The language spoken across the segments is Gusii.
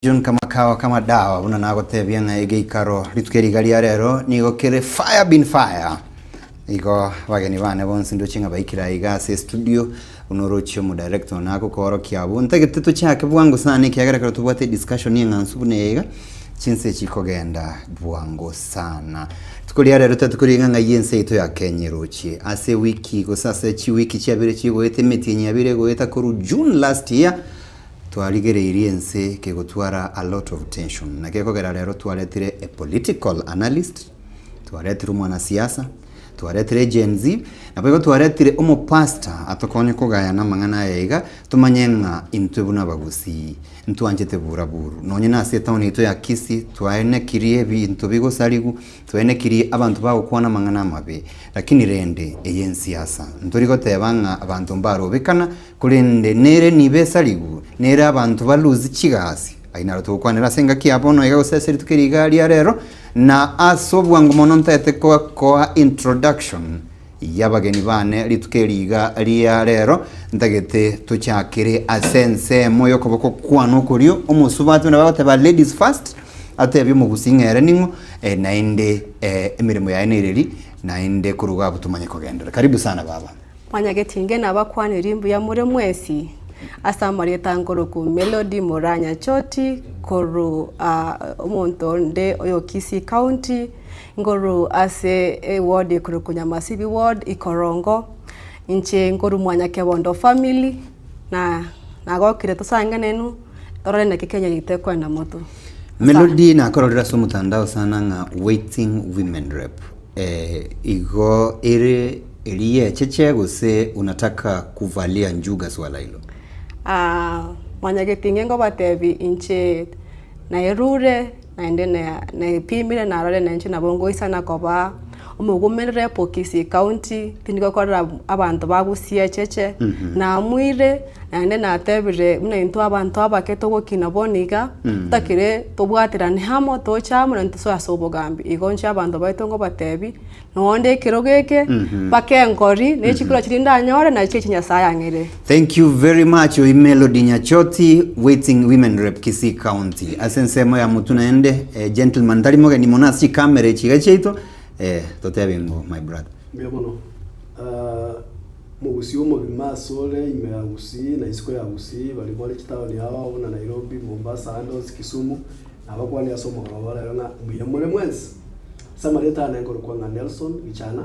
John kama kawa kama dawa buna nagotebia ng'a egeikaro rituko eri iga ria rero nigo kere fire bin fire. Igo abageni bane bonsi ndoche ng'a baikire aiga ase estudio buna oroche omodirector one agokoorokia abwo. Ntagete tochake bwango sana ekiagera ekero tobwate ediscussion eng'ansu buna eye iga, chinsa echi chikogenda bwango sana. Rituko ria rero tari toriga ng'ai ense yaito ya Kenya erochie. Ase ewiki gose ase chiwiki chiabere chigoeta emetienyi yabere egoeta korwa June last year, Twarigereirie ense kegotwara a lot of tension. Naki ekogera rero twaretire a political analyst, twaretire omwanasiasa, twaretire Gen Z, naboigo twaretire omopastor atokonye kogayana amang'ana aya iga, tomanye ng'a intwe buna abagusii ntwanchete buraburu. Nonye nase etown yaito ya Kisii twaenekirie ebinto bigosarigwa, twaenekirie abanto bagokwana amang'ana amabe, lakini rende eye ensiasa. Ntori goteba ng'a abanto mbarobekana, Korende nere nibe esarigu, nere abanto ba lose chigasi. Ayio naro togokwanera ase engaki ya bono iga gose ase rituko eri iga ria rero, na ase obwango mono ntaete koa introduction y'abageni bane rituko eri iga ria rero, ntagete tochakere ase ensemo y'okoboko kwane okorio, omosubati buna bagoteba ladies first, atebie omogusii ng'a ere ning'o, naende emeremo yaye nereri, naende korwa iga abwo tomanye kogenderera. Karibu sana baba. Mwanyagetinge nabakwaneri mbuya more mwensi ase amarieta nkoroku Melody Moraa Nyachoti korwa omonto onde oyo Kisii County, nkorwa ase eward ekorokwa Nyamasibi ward Ikorongo, inche nkorwa Mwanyakebondo family na nagokire tosange nenu torore naki Kenya yaito ekoenda motwe. Melody nakororire ase omotandao sana ng'a waiting women rep. Igo ere eria echeche gose unataka kuvalia njuga swala hilo? Mwanyagetinge ngobatebi inche naerure naende naepimire narorire na inche nabo ngoisana koba omogomerere po Kisii County, tindi gokorera abanto ba Gusii echeche, namuire naende natebire buna intwe abanto abake togokina bono iga, totakire tobwaterane amo toche amo naende tosoe ase obogambi. Igo inche abanto baito ngobatebie, nonde ekerogo eke, mpaka engori, ne chikura chiria ndanyore nachi echi Nyasaye ang'ire. Thank you very much oyi Melody Nyachoti waiting women rep Kisii County ase ensemo ya motwe naende eh, gentleman tari mogeni mono ase chikamera echi iga chiaito eh, totebe ng'o my brother. Mbuya mono. Ah, Mogusii omogima asore ime ya Gusii na isiko ya Gusii, baria bare chitaoni ao buna Nairobi, Mombasa, ande onsi Kisumu, nabakwanie ase omogoroba rero ng'a mbuya more mwensi. Ase amarieta ane nkorokwa ng'a Nelson Gichana,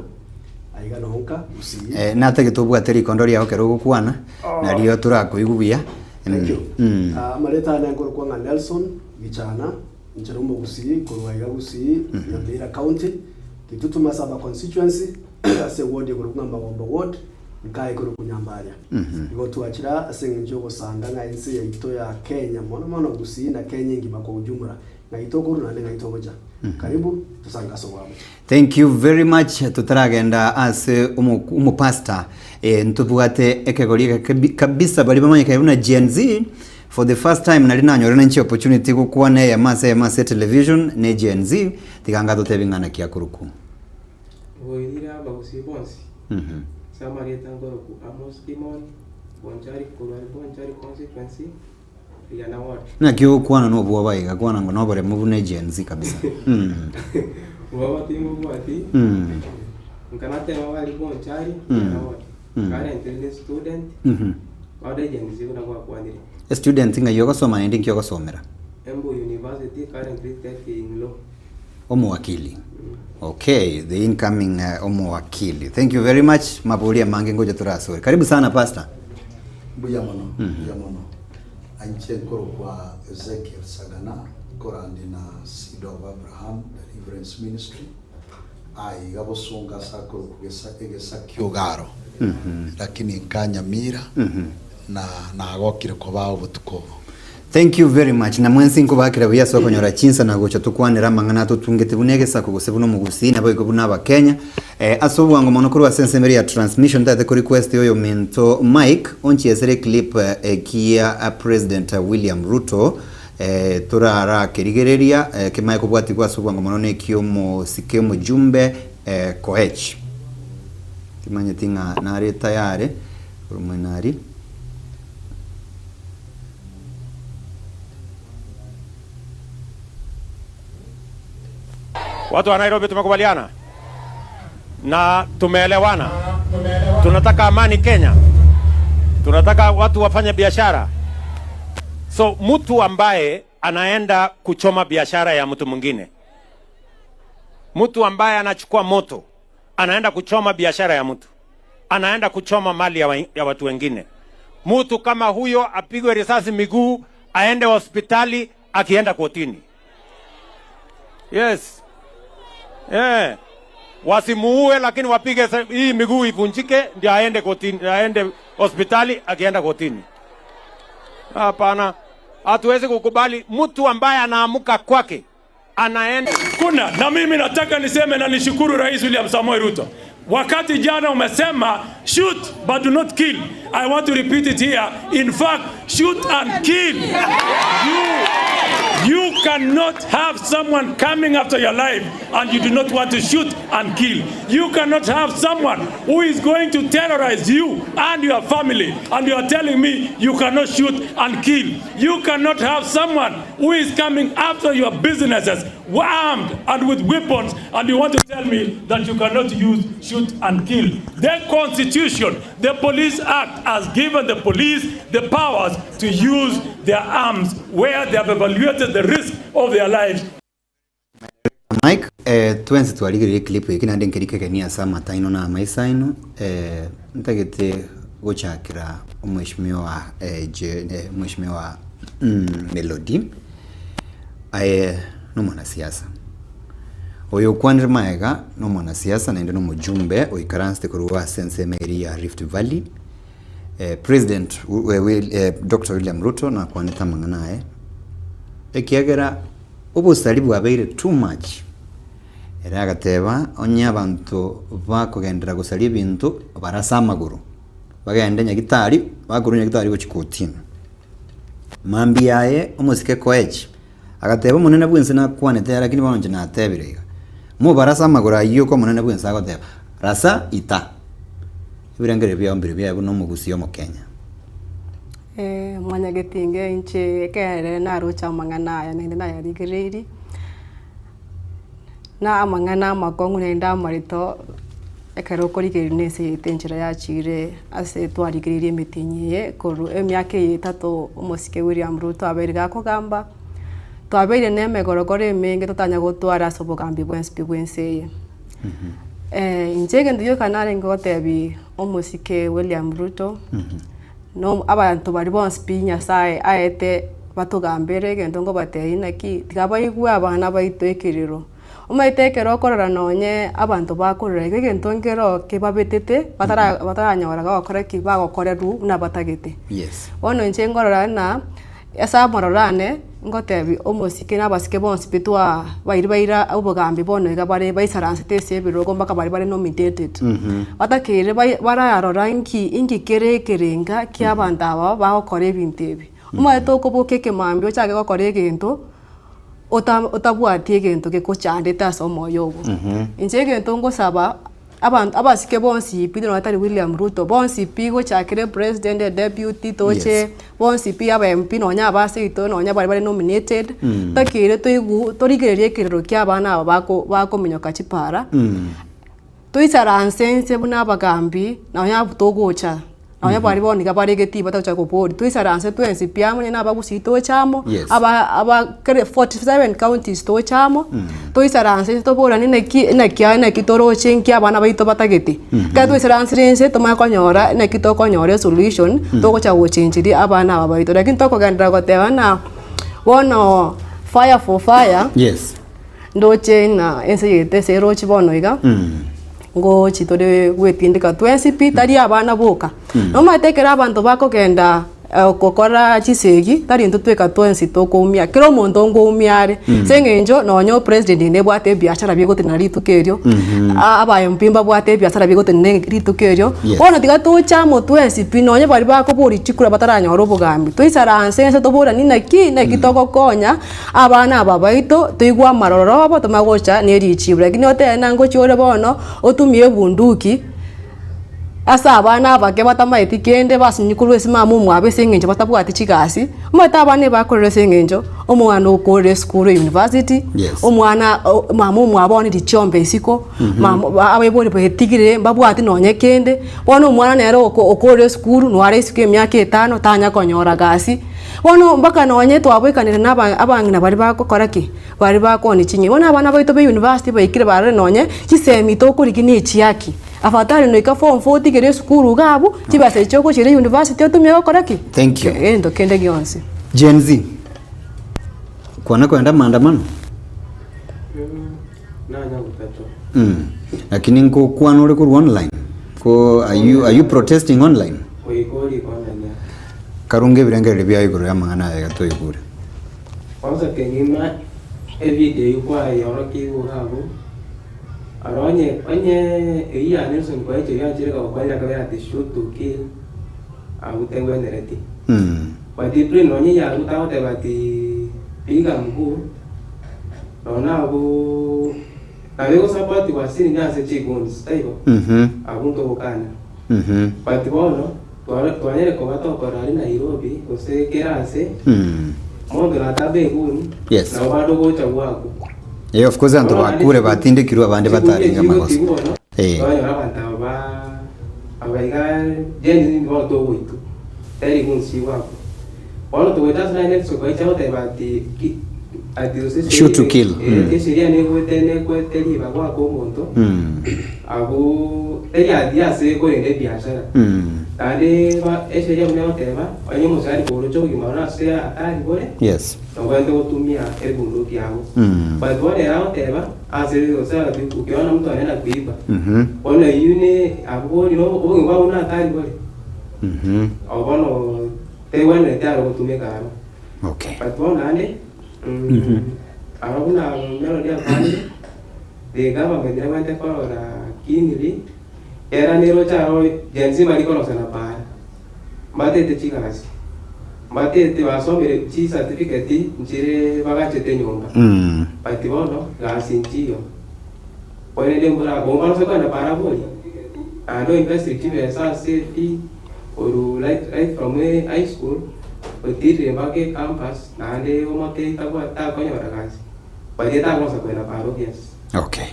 aiga noo nka Gusii. Eh, natagete obwate rikondo riao ekero ogokwana, nario torakoigwe buya. Thank you. Mm. Ah, amarieta ane nkorokwa ng'a Nelson Gichana, inche nomogusii korwa aiga Gusii, Nyamira County, Kitutu Masaba Constituency, ase eward ekorokwa ng'a Magombo Ward, nkaye ekorokwa Nyambaria. Igo twachire aa ase eng'encho y'ogosanga ng'a ense yaito ya Kenya, mono mono Gusii na Kenya engima kwa ujumla, ng'ai tokorwa naende ng'ai togocha. Karibu, tosange ase oboamo. Thank you very much totaragenda ase omo omopastor eh, ntobwate ekegori eke kabisa baria bamanyekaine buna Gen Z for the first time nari nanyore ninche opportunity gokwana eyemo ase eyemo ase etelevision ne Gen Z tiga ngatotebi ng'a naki akorokwa. Boirire abagusii bonsi ase amarieta nkorokwa Amos Kimon, Bonchari korwa Bonchari constituency, Rigana ward. Naki ogokwana nobwoba iga, kwana ngo noboremu buna Gen Z kabisa. Mm. Bwoba timbobwati, Mm. nkanateba bari Bonchari, Mm. Rigana ward. Mm. Currently ndi student, Mhm. bado Gen Z buna gwakwanire. Estudent ng'ai ogosoma naende nki ogosomera? Embu University currently taking law. Omowakili. Okay, the incoming omowakili. Thank you very much. Mabori amange ngocha torasore. Karibu sana pastor. Mbuya mono, mbuya mono. Inche nkorokwa Ezekiel Sagana, nkorande na Seed of Abraham Deliverance Ministry, aiga Bosongo ase akorokwa gesa egesa ki'Ogaro, lakini nka Nyamira, na nagokire kobao obotuko obo. Thank you very much na mwensi nkobakera buya ase okonyora chinsa na gocha tokwanere amang'ana atotungete buna egesaku gose buna omogusii naboigo buna abakenya eh, ase obwango mono korwa ase ensemo eria ya transmission ntagete ko request oyominto Mike onchiesere eclip ekia President William Ruto eh, torarakerigereria eh, kemaye kobwatigwa ase obwango mono na ekiomosike omojumbe eh, Koech timanyeti ng'a nare tayari oromwene aria. Watu wa Nairobi tumekubaliana na tumeelewana, tunataka amani Kenya, tunataka watu wafanye biashara. So mtu ambaye anaenda kuchoma biashara ya mtu mwingine, mtu ambaye anachukua moto anaenda kuchoma biashara ya mtu, anaenda kuchoma mali ya, wa, ya watu wengine, mtu kama huyo apigwe risasi miguu, aende hospitali akienda kotini. Yes. Yeah. Wasimuue lakini wapige hii miguu ivunjike ndio aende kotini, aende hospitali akienda kotini. Hapana, hatuwezi kukubali mtu ambaye anaamuka kwake anaenda Kuna na mimi nataka niseme na nishukuru Rais William Samoei Ruto. Wakati jana umesema shoot but do not kill. I want to repeat it here. In fact, shoot and kill. You, you cannot have someone coming after your life and you do not want to shoot and kill. You cannot have someone who is going to terrorize you and your family and you are telling me you cannot shoot and kill. You cannot have someone who is coming after your businesses armed and with weapons and you want to tell me that you cannot use shoot and kill. The constitution, the police act has given the police the powers to use their arms where they have evaluated the risk of their lives. Mike, eh, twensi twarigereire clip eke naende nkeri kegeni ase amata aino na amaiso aino eh, ntagete gochakera omweshimiwa eh, je, eh, omweshimiwa mm, Melody aye nomwanasiasa oyo okwanire maega nomwanasiasa naende nomojumbe oikaransete korwa ase ensemo eria ya Rift Valley eh, President eh, Doctor William Ruto nakwanete amang'ana aye Ekiagera obosari bwabeire too much. Ere agateba, Onye abanto bakogenderera gosaria ebinto, barase amagoro, bagende nyagitari, bakorwa nyagitari gochia kotini. Mambia aye omosike Koech agateba, Omonene bw'ense nakwanete aya, lakini bono inche natebire iga, Mobarase amagoro ayio oko Omonene bw'ense agoteba, Rasa ita. Ebirengererio biao mbiria biaye buna omogusii Omokenya. Mwanyagetinge inche ekere naroche amang'ana aya naende nayarigereirie, na amang'ana amakong'u naende amarito, ekero okorigereria na ense yaito enchera yachire ase twarigereirie emetienyi eye korwa emiaka eye etato omosike William Ruto abeire gakogamba, twabeire na emegorogoro emenge totanya gotwara ase obogambi bwensi pi bwa ense eye. Inche egento gioka narenge gotebia omosike William Ruto. No abanto baria bonsi pi Nyasae aete batogambere egento nkobatebia naki, tiga baigwe abana baito ekerero. Omanyete ekero okorora nonye abanto bakorera iga egento nkero kebabetete batara bataranyora gokora ki, bagokorerwa buna batagete. Yes. Bono inche nkorora ng'a ase amaroro ane, ngotebia omosike na abasike bonsi pi twa baria baira obogambi bono iga bare baisaransete ase ebirogo mpaka baria bare nominated. Batakeire bai bararora nki inki kere ekerenga kia abanto aba bagokora ebinto ebi. Omanyete okoboka ekemambia ochake gokora egento, ota otabwati egento gekochandete ase omoyo ogo. Inche egento ngosaba. Abanto abasike bonsi pi nonye tari William Ruto, bonsi pi gochakera epresident, edeputy, toche, Yes. bonsi pi aba MP nonye aba seito nonye baria bare nominated, tokeire toigwe torigererie ekerero kia abana aba bako bakominyoka chipara, toisaranse inse buna abagambi nonye abwo togocha. Nonya baria bono iga bare egetii batagocha koboria, toisaranse twensi pi amo onye na abagusii toche amo, Yes. aba aba kere 47 counties toche amo, toisaranse inse toborane naki naki aya naki toroche nki abana baito batagete. Ekero twaisaransire inse tomanye konyora naki tokonyora esolution, togocha gochengeria abana aba baito. Lakini tokogenderera goteba ng'a bono fire for fire. Yes. Ndoche ng'a ense yaito ase eroche bono iga, ngochi tore gwetindeka twensi pi, tari abana boka. Nomanyete ekero abanto bakogenda gokora chisegi, tari intwe tweka twensi tokoumia, kera omonto nkoumia are, ase eng'encho nonye opresident nebwate ebiashara bigotenena rituko erio, aba MP mbabwate ebiasara bigotenena rituko erio, Yes. bono tiga toche amo twensi pi, nonye baria bakoboria chikura bataranyora obogambi, toisaranse inse toboranie naki, naki togokonya. Abana aba baito toigwe amaroro abo tomanye gocha ne richibu, lakini otebe ng'a ngochia ore bono otumie ebunduki. Ase abana abake batamaeti kende basinyi korwa ase mama omwabo ase eng'encho batabwati chigasi, omanyete abana ebakorera ase eng'encho omwana okorire esukuru eyunivasiti, Yes. omwana o mama omwabo one richiombe isiko, mama ba abaibori baetigire mbabwati nonye kende, bono omwana nere oko okorire esukuru noare isiko emiaka etano tanya konyora gasi, bono mpaka nonye twaboikanire na aba abang'ina baria bagokora ki? Baria bakooni chinyeni. Bono abana baito ba eyunivasiti baikire barore nonye chisemi tokorigia na echiaki. Afadhali noika form four otigere esukuru iga abwo, chibesa echi ogochiira university otumie gokora ki? Thank you. Egento kende gionsi. Gen Z, kwana koenda maandamano? Nanya gotachwa. Mm. Lakini nkokwana ore korwa online? Ko are you, are you protesting online? Goika orike online. Karunga ebirengererio biao igoro y'amang'ana aya iga toigure. Kwanza kegima evideo eyio kwayeorokia iga abwo, aro onye onye eyio ya Nelson Koech eyio yanchire gokwanera kabere ati shoot to kill abwo tegwenereti. But pray nonye ya Ruto agoteba ati piga mguu nonye abwo nabo egosupportiwa ase nini ase chiguns taibo? Abwo ntogokana. But bono tware twanyare koba tokora aria Nairobi gose kera ase, monto nataba eguni, Yes. nabo bande ogocha bwango. Eh, of course abanto Bono naende bakure batindekirwe abande chiguni batarenge amagoso. echi bono, Eh. twanyora abanto aba ba aba iga Gen Z bono togoitwa, teri guns bwango. Bono togoeta ase naende togocha goteba ati ki ati gose Shoot to kill. eh, Mm. esheria negoete nekwete ribaga goaka omonto, Mm. abwo teri ati ase korenda ebiashara. Mm. Naende ba esheria buna egoteba, onye omosani koroche obogima bore ase hatari bore, Yes. nobwenerete gotumia ebunduki yago. Mm. But bono ere agoteba, ase gose ati ukiona mtu anaenda kuiba, Mhm. bono eywo ne abwo bori no obogima bwabo buna hatari bore. Mhm. Obo bono Tegwenereti aro gotumeka aro. Okay. But bono naende, aro buna Melody akwanire, the government nebwenerete korora keenly, era neroche aro Gen Z mbari korosana para, mbatete chigasi, mbatete basomire chi certificate nchire bagachete nyomba, but bono gasi nchiyo. Korende mbora ombarose kogenda para boria, naende oinvestire chibesa ase efee, Korwa right right from high school otirire mpaka ecampus naende omotebie tabwati takonyora gasi baria tagosa kogenda parokias. Okay.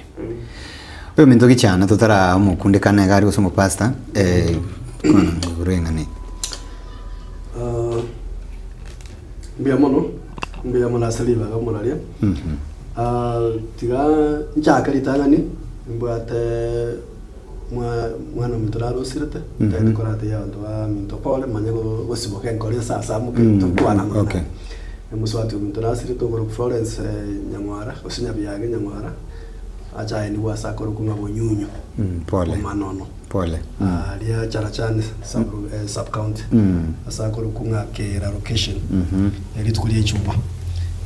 Oyo ominto gichana totara omokundekana iga aria gose omopastor eh, kwana igoro eng'ana eye. Ah, mbuya mono, mbuya mono ase ribaga omoraria. Ah, tiga nchake ritang'ani mbwate Mwa mwana ominto narosirete, ntagete koratebia abanto baminto pole, manye go- gosiboka enkoro ase ase amoke tokwana amang'ana. okay. Omosubati ominto nasirete okorokwa Florence Nyang'wara, gose Nyabiage Nyang'wara, acha aenigwe ase akorokwa ng'a Bonyunyu, Pole. Omanono. Pole. Aria Charachani sub, eh, sub county ase akorokwa ng'a Keera location rituko ria Ijumaa.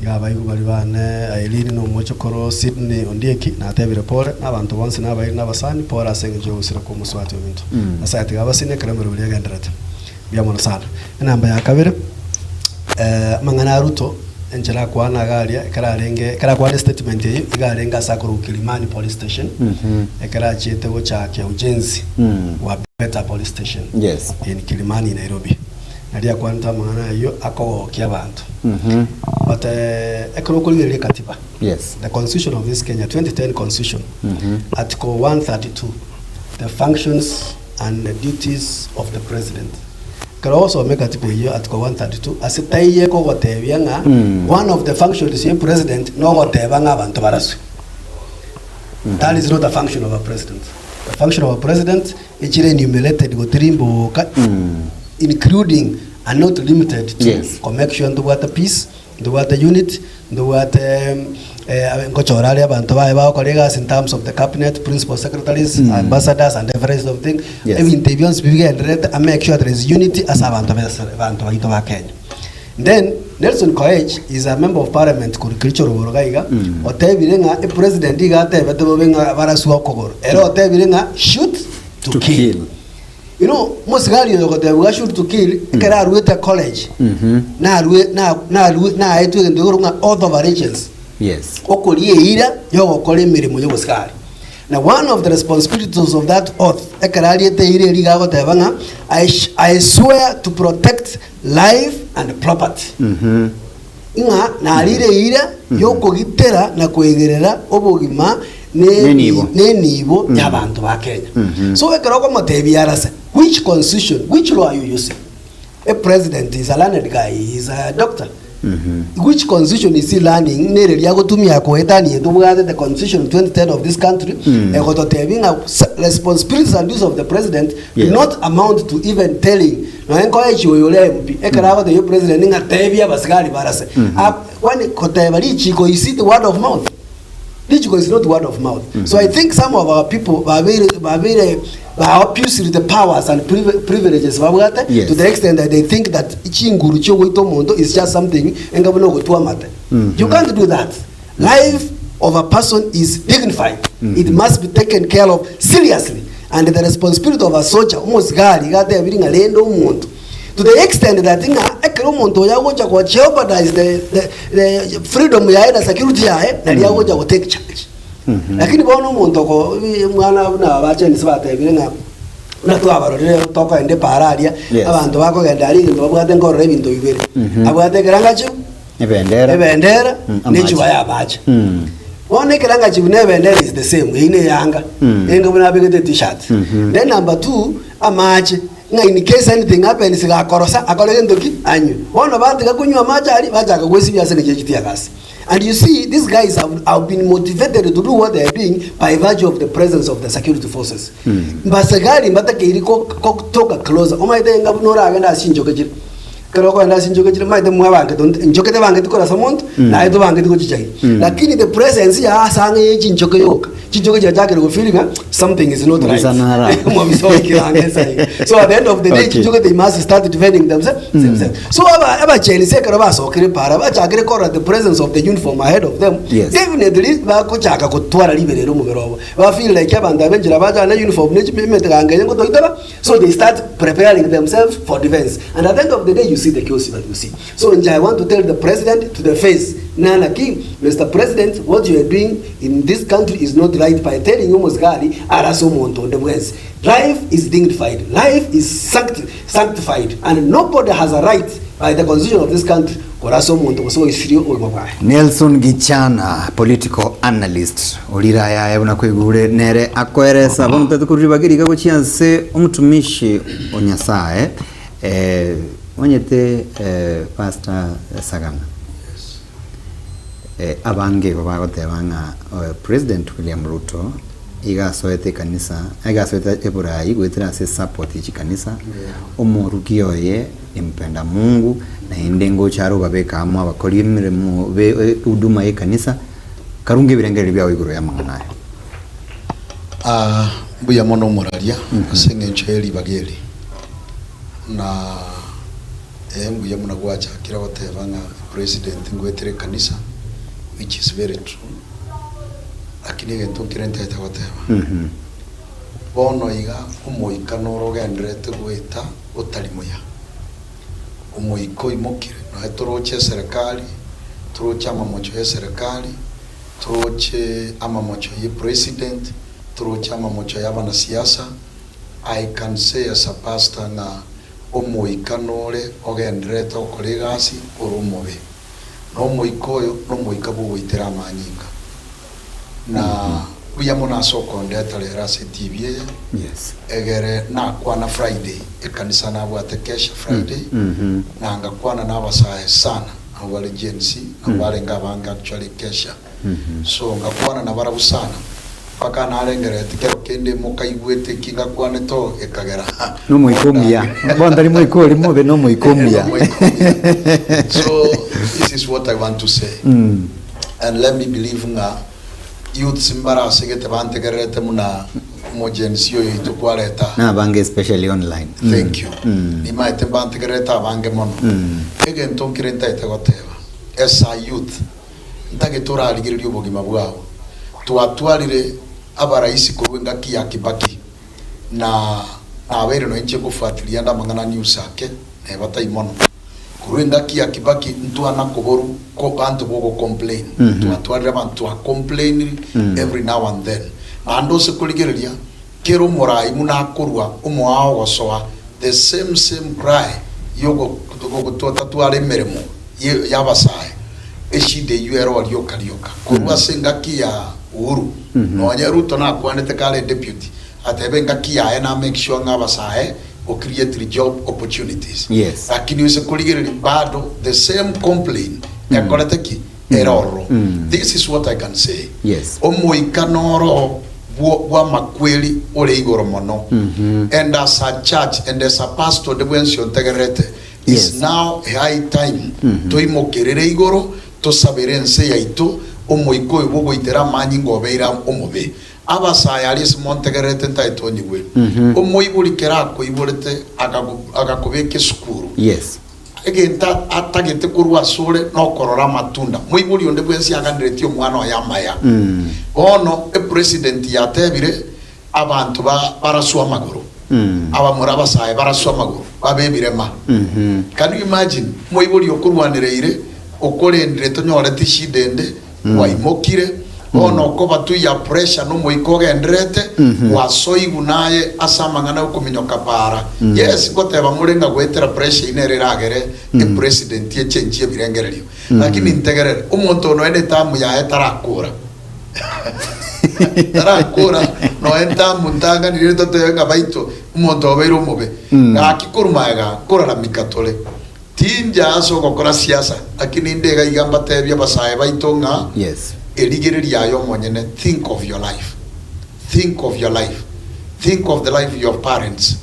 Iga abaigwa baria bane Irene na omochokoro Sydney Ondieki natebire pole, na abanto bonsi na abairi na abasani pole ase engencho y'ogosira kw'omosubati ominto. Nyasae tiga abasine ekero emeroberi egendererete. Mbuya mono sana. Enamba ya kabere, amang'ana a Ruto enchera akwana iga aria ekero arenge ekero akwana estatement eyio iga arenge ase akorokwa Kilimani police station ekero achiete gochakia ujenzi bwa better police station Yes. in Kilimani Nairobi. Nario akwanete amang'ana ayio akogokia abanto. But ekero okorigereria ekatiba, Yes. the constitution of this Kenya, 2010 constitution, article 132, the functions and the duties of the president. Ekero ogosoma ekatiba eyio article 132, ase taiyo ekogotebia ng'a one of the functions ya president nogoteba ng'a abanto baraswe. That is not a function of a president. The function of a president Echire enumerated gotirimboka including and not limited to Yes. ko make sure ntobwate peace, ntobwate unity, ntobwate eh, ngochora aria abanto baye bagokora egasi in terms of the cabinet, principal secretaries, ambassadors and every rest of thing. Yes. Ebinto ebi bionsi bigendererete a make sure there is unity ase abanto bese abanto baito ba Kenya. Then Nelson Koech is a member of parliament korwa Kericho rogoro iga iga, otebire ng'a epresident iga atebete bobe ng'a baraswe okogoro. Ere otebire ng'a shoot to, To kill. kill. You know, mosigari oyo ogotebiwa shoot to kill, ekero aruete college, narue na narue naetwe egento ekorokwa ng'a oath of allegiance Yes. okoria eira yogokora emeremo y'obosigari. Na one of the responsibilities of that oath ekero ariete eira eria iga agoteba ng'a I, I swear to protect life and property. Ng'a narire eira y'okogitera na koegerera obogima ne- Nenibo. nenibo y'abanto ba Kenya. So ekero okomotebia arase, which constitution, which law are you using? A president is a learned guy, he is a doctor. Which constitution is he learning? Nere riagotumia koetania tobwate the constitution 2010 of this country egototebia ng'a responsibilities and duties of the president do not amount to even telling nonya nkoe oyo ore MP ekero agotebia president ng'a tebia abasigari barase. Kwani koteba richiko is it word of mouth? Richiko is not word of mouth. So I think some of our people babeire babeire ba abused the powers and privileges babwate to the extent that they think that chinguru chiogoita omonto is just something enga buna ogotwa amate. You can't do that. Life of a person is dignified. It must be taken care of seriously. And the responsibility of a soldier, omosigari iga atebiri ng'a renda omonto. To the extent that ng'a ekero omonto oyo agocha go jeopardize the, the, the freedom yaye na security yaye, nari agocha go take charge. Lakini bono omonto oko mwana buna abachenisi batebire ng'a buna twabarorire tokogenda epaara aria, abanto bakogenda aria egento babwate nkorora ebinto bibere. Abwate ekerangachu, Ebendera. ebendera, Mm, ne amache. echuba ya amache. Mm. Bono ekerangachu buna ebendera is the same, eyio ne eyanga, enga buna abegete e-t-shirt. Then number two, amache, Ng'a in case anything happens gakorosa akore gento ki? Anywe. Bono batiga konywa amache aria bachaka gwesibia ase engencho ye chitear-gas. And you see these guys have, have been motivated to do what they are doing by virtue of the presence of the security forces. Mbasigari mbatakeiri ko- kotoka closer. Omanyete ng'a buna oragende ase chinchoke chire. Ekero okogenda ase chinchoke chire omanyete mwabangete onde nchoke tebangeti korasa monto, naye tobangeti gochichagia. Lakini the presence ya ase ang'e ye chinchoke yoka, chinchoke chiachakire go feel ng'a something is not right. Mobisa naro. Mobisa oikire ang'e nsa iga. So at the end of the day, chinchoke they must start defending themselves. themselves. So aba abachenisi ekero basokire para bachakire korora the presence of the uniform ahead of them, definitely bagochaka gotwara riberera omobere obo. Ba feel like abanto aba enchera bacha na uniform ne emeteganga eye ngotoitaba, So they start preparing themselves for defense and at the end of the day you see the chaos that you see. So nche I want to tell the president to the face nana ki Mister President what you are doing in this country is not right by telling omosigari arase omonto onde bwensi. Life is dignified, life is sanctified and nobody has a right by the constitution of this country korasa omonto gose goisiria obogima bwaye. Nelson Gichana, political analyst, orire ayaye buna kwaigure nere akoeresa bono tari korwa ribaga riga gochia ase omotumishi o Nyasaye eh, onyete eh, Pastor Sagana eh, abange igo bagoteba ng'a eh, President William Ruto iga asoete ekanisa iga asoete eburai goetera ase support ye chikanisa omorugi oye Nimpenda Mungu, naende ngocha are obabeke amo abakori emeremo be huduma y'ekanisa, karunge ebirengererio biao igoro y'amang'ana aya. Aa, mbuya mono omoraria ase engencho ye ribaga eri. Na ee mbuya buna gwachakire goteba ng'a president ngoetera ekanisa which is very true, lakini egento nkere ntagete goteba, bono iga omoika noro ogendererete goeta otari muya. Omoika oimokire, nonya toroche eserekari, toroche amamocho y'eserekari, toroche amamocho ye president, toroche amamocho y'abanasiasa, I can say as a pastor ng'a omoika nore ogendererete gokora egasi ore omobe. Na omoika oyo nomoika bw'ogoitera amanyinga. Na buya mono ase okondeta rero ase etibi eye, egere nakwana Friday, ekanisa nabwate kesha Friday, na ngakwana na abasae sana, abwo bare Gen Z, nabwo barenge abange actually kesha. So ngakwana nabarabwo sana, mpaka narengereretie kero kende mokaigwete eki ngakwanete oo, ekagera Nomoika omuya. Bono tari moika oria mobe, nomoika omuya. Nomoika omuya. So this is what I want to say. And let me believe ng'a youths mbarasegete bantegererete buna omo-Gen Z oyo oito kwareta. Nabange especially online. Thank you. Nimaete mbantegererete abange mono. Egento nkere ntaete goteba, as a youth, ntagete orarigererie obogima bwao. Twatwarire abaraisi korwa engaki ya Kibaki, na nabeire nonya inche nkofuatilia ande amang'ana a news ake, neba tai mono. Korwa engaki ya Kibaki ntwana koboru ko banto bogo complain. Twatwarire abanto twa complainiri every now and then. Naende ose korigereria kera omorai buna akorua omoao gosoa the same same cry yogotatwara emeremo y'abasae, eshida eyio ero rioka rioka. Korwa ase engaki ya Uhuru, nonye Ruto nakwanete kare deputy, atebe engaki yaye na make sure ng'a abasae o create job opportunities. Yes. Lakini ose korigereria bado the same complain ekorete ki? Ere ororo. This is what I can say. Yes. Omoika noro bwo bw'amakweri ore igoro mono. And as a church and as a pastor onde bwensi ontegererete, Yes. is now a high time toimokerere igoro tosabere ense yaito omoika oyo bw'ogoitera amanyinga obeire omobe. Abasae aria ase montegererete ntaete onyigwe. Omoibori kera akoiborete agago agakobeka esukuru. Yes. Egento atagete korwa asore nokorora amatunda. Moibori onde bwensi aganeretie omwana oye amaya. Bono epresident yatebire abanto ba baraswe amagoro. Abamura abasae baraswe amagoro babe ebirema. Can you imagine moibori okorwanereire okorendire tonyoreti shida ende Gwaimokire, bono okoba tuya pressure nomoika ogendererete, gwasoigw naye ase amang'ana yokominyoka para. Yes, ngoteba more ng'a goetera pressure eyio nere eragere epresident echenchie ebirengererio. Lakini ntegerere, omonto oyo nonya ne term yaye tarakora. Tarakora nonya term ntang'ani rende totebe ng'a baito omonto obeire omobe. Gaki korwa magega nkoraramika tore. Tincha ase ogokora siasa, lakini inde iga iga mbatebie abasae baito ng'a Yes. erigereria aye omonyene, think of your life, think of your life, think of the life of your parents,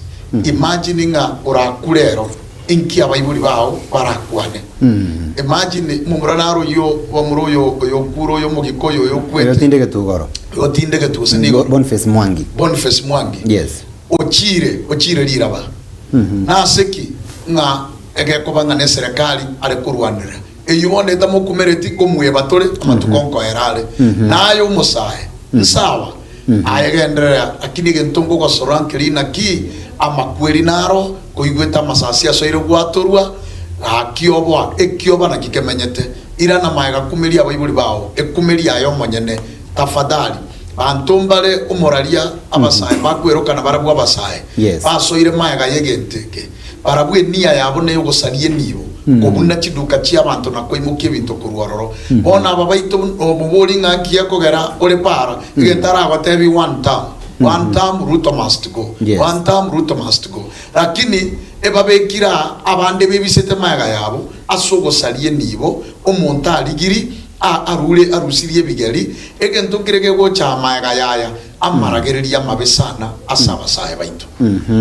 imagine ng'a orakure ero, inki abaibori bao barakwane? Imagine momura naro oyio omura oyo oyokure oyo omogikuyu oyo Oyo okwete, otindegetwe igoro. oyo otindegetwe gose nigo Boniface Mwangi. Boniface Mwangi. Yes. Ochiire, ochiire riraba. Nase ki ng'a egekoba ng'a neserekari are korwanerera? Eyio bono etamokumereti nkomweba tore amatuko nkoera are. Naye omosae, nsawa, aye genderera, lakini egento ngogosorora nkeri naki amakweri naro, koigwete amasasi asoire gwatorwa, gaki oboa, ekioba naki kemenyete. Irana magega kumeria abaibori bao, ekumeria aye omonyene, tafadhali. Banto mbare omoraria abasae bakwerokana barabwo abasae, Yes. basoire magega y'egento eke. Barabwo enia yabo neyogosaria enibo, kobuna chiduka chi'abanto na koimokia ebinto korwa ororo. Bono aba baito nomobori ng'a nki gekogera ore para, egento aragotebie one term, one term Ruto must go, Yes. one term Ruto must go. Lakini ebabekire aa abande bebisete magega yabo ase ogosaria enibo, omonto arigiri, a arure arusirie ebigeri, egento nkere kegocha amaega yaya amaragererio amabe sana ase abasae baito.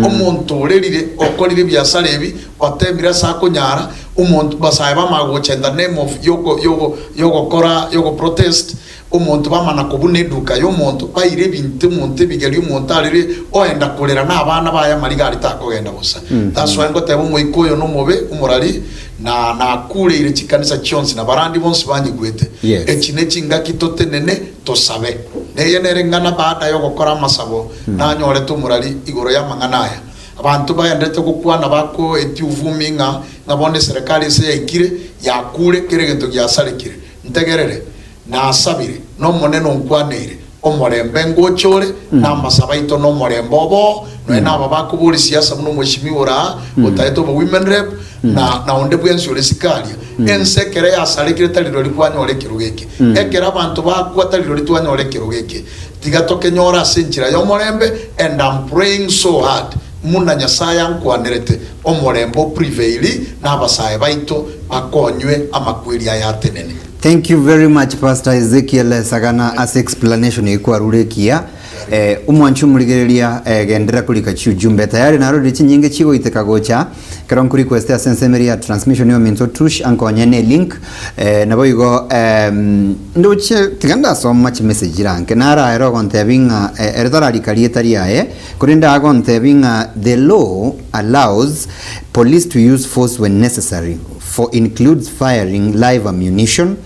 Omonto orerire okorire ebiasara ebi otemire ase akonyara, omonto basae bamanya gocha in the name of yoko yoko yogokora yogo protest, omonto bamana kobuna eduka yomonto baire ebinto omonto ebigeri omonto arire oenda korera na abana baye amariga aria takogenda bosa. That's why ngoteba omoika oyo nomobe omorari Na nakureire chikanisa chionsi na barandi bonsi banyigwete. Yes. Echi nechingaki totenene tosabe. Neye nere eng'ana baada y'ogokora amasabo nanyorete omorari igoro y'amang'ana aya. Abanto bagenderete gokwana bakoetia uvumi ng'a ng'a bono eserekari ase yaikire yakure kera egento giasarekire. Ntegerere, Nasabire, n'Omonene onkwaneire, omorembe ngocha ore, na amasabo aito nomorembe oboo, nonya naba bakoboria siasa buna omweshimiwa ore aa, otaete obe women rep, na na onde bwensi ore sikaria. Ense ekero yasarekire tari rirorio kwanyora ekerogo eke. Ekero abanto bakwa tari rirorio twanyora ekerogo eke. Tiga tokenyore ase enchera y'omorembe, and am praying so hard muna Nyasaye ankwanerete, omorembe o prevail, na abasae baito bakonywe amakweri aya atenene. Thank you very much Pastor Ezekiel Sagana ase explanation eye kwarure ekiya. Eh, omwanchi omorigereria eh, genderera korika chiujumbe tayari narorire chinyinge chigoiteka gocha kero nkorequest ase ensemo eria ya transmission yominto Tush ankonye ne link eh, naboigo em, ndoche tiga ndasoma chimessage chiranke naraere ogontebi ng'a eh, ere tararika rieta riaye korende agontebi ng'a the law allows police to use force when necessary for includes firing live ammunition,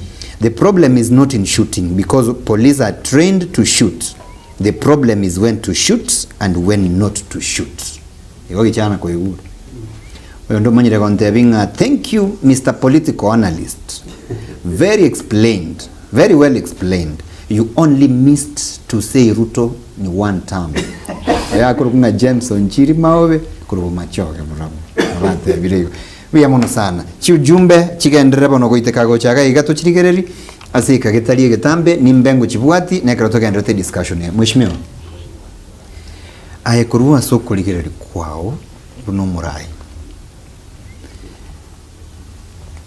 the problem is not in shooting because police are trained to shoot, the problem is when to shoot and when not to shoot. Igo gichana koigure. Oyonde omanyire gontebi ng'a thank you Mister Political Analyst, very explained, very well explained. You only missed to say Ruto ni one term. Oyo akorokwa ng'a James Onchiri Maobe korwa Bomachoge borobwo. Nabo atebire igo. Buya mono sana. Chiujumbe chigenderere bono goiteka gocha iga iga tochirigereri ase eka getari egetambe nimbe ngochibwati na ekero togendererete ediscussion eye. Mweshimiwa, aye korwa ase okorigereria kwao buna omorai,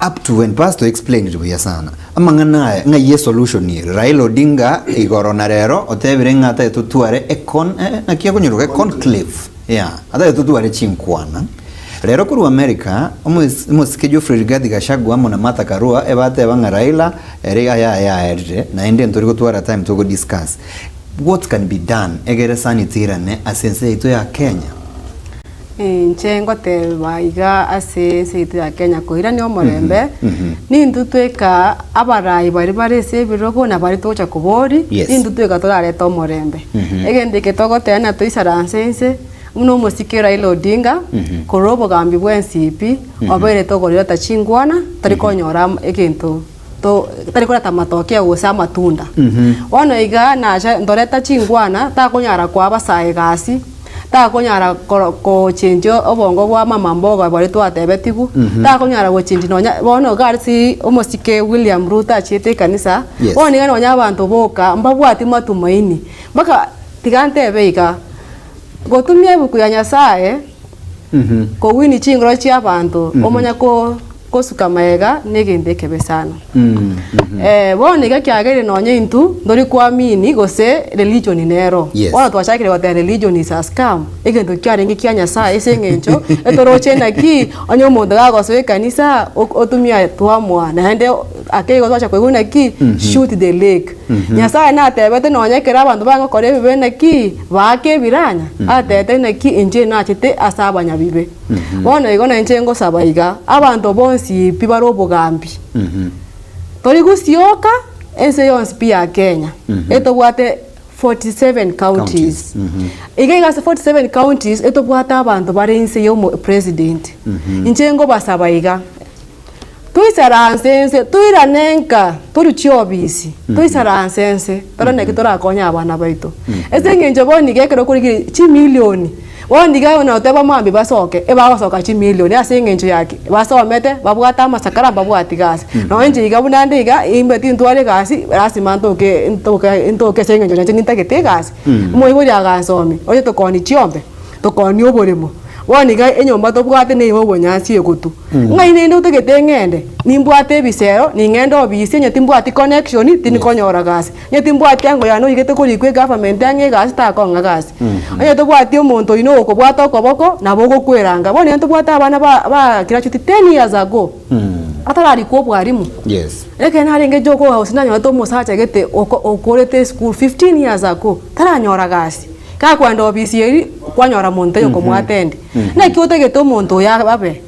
Up to when pastor explained buya sana amang'ana aya ng'ai esolution ere Raila Odinga igoro na rero otebire ng'a atagete totware econ eh, naki ekonyorwa e conclave yeah atagete totware chinkwana rero korwa America omois omosike Geoffrey Rigathi Gachagua amo na Martha Karua ebateba ng'a Raila ere aya ayaerire naende ntori gotwara time togo discuss what can be done egere sanity erane ase ense yaito ya Kenya. Inche ngoteba iga ase ense yaito ya Kenya koirania omorembe, nintwe tweka abarai baria bare ase ebirogo na baria togocha koboria, Yes. nintwe tweka torarete omorembe. Egento eke togoteba ng'a toisaranse inse, buna omosike Raila Odinga, korwa obogambi bwa NCP, obeire tokoreta chingwana, tori konyora am- egento to tari koreta amatokeo gose amatunda. Bono iga nacha ntoreta chingwana, takonyara koa abasae egasi, Takonyara koro gochenchia obongo bwa mama mboga baria twatebetigwe, takonyara gochenchia nonya bono iga ase omosike William Ruto achiete ekanisa, Yes. bono iga nonya abanto boka mbabwati matumaini, mpaka tiga ntebe iga, gotumia ebuku ya Nyasaye, kowini chingoro chia abanto, omanye ko Gosuka magega negento ekebe sana. Bono iga kiagerire nonye intwe ntori kuamini gose religion nero. Yes. Bono twachakire goteba religion is a scam, egento kiarenge kia Nyasaye ase eng'encho etoroche naki onye omonto gagosoa ekanisa otumia twamoa naende ake igo twacha koigwa naki shoot the leg. Nyasaye natebete nonye ekero abanto bagokora ebibe naki baake ebiranya, atebete naki inche nachete ase abanyabibe. Bono igo nainche ngosaba iga, abanto bonsi pi bare obogambi, tori gosioka ense yonsi pi ya Kenya, etobwate 47 counties. Iga iga ase 47 counties, etobwate abanto bare inse ya omo president. Inche ngobasaba iga, Toisaranse ense, toirane nka, torue chiobisi, toisaranse ense, tore naki torakonye abana baito. Ase eng'encho bono iga ekero okorigereria chimilioni, bono iga onye oteba mambia basoke, ebagosoka chimilioni ase eng'encho ya ki? Basomete, babwate amasakara mbabwati gasi. Nonye inche iga buna nde iga, imbe tintwara egasi, lasima ntoke ntoke ntoke ase eng'encho nainche nintagete egasi. Omoibori agansomia, oche tokoonia chiombe, tokoonia oboremo. Bono iga enyomba tobwate neye obonyansi egotwa. Ng'ai rende otagete ng'ende? Nimbwate ebisero, ning'ende obisi onye timbwati connection tindikonyora gasi. Onye timbwati ango yane oigete korikwa egovernment ang'e egasi takong'a gasi. Onye tobwati omonto oino ogokobwata okoboko, nabo ogokweranga. Bono onye tobwate abana ba ba graduate ten years ago, atararikwa obwarimu, Yes. ekero narenge jokoa gose nanyorete omosacha gete oko okorete esukuru 15 years ago, taranyora gasi. Gakoenda obisi eria, kwanyora monto oyo okomoatendi. Naki otagete omonto oyo abe?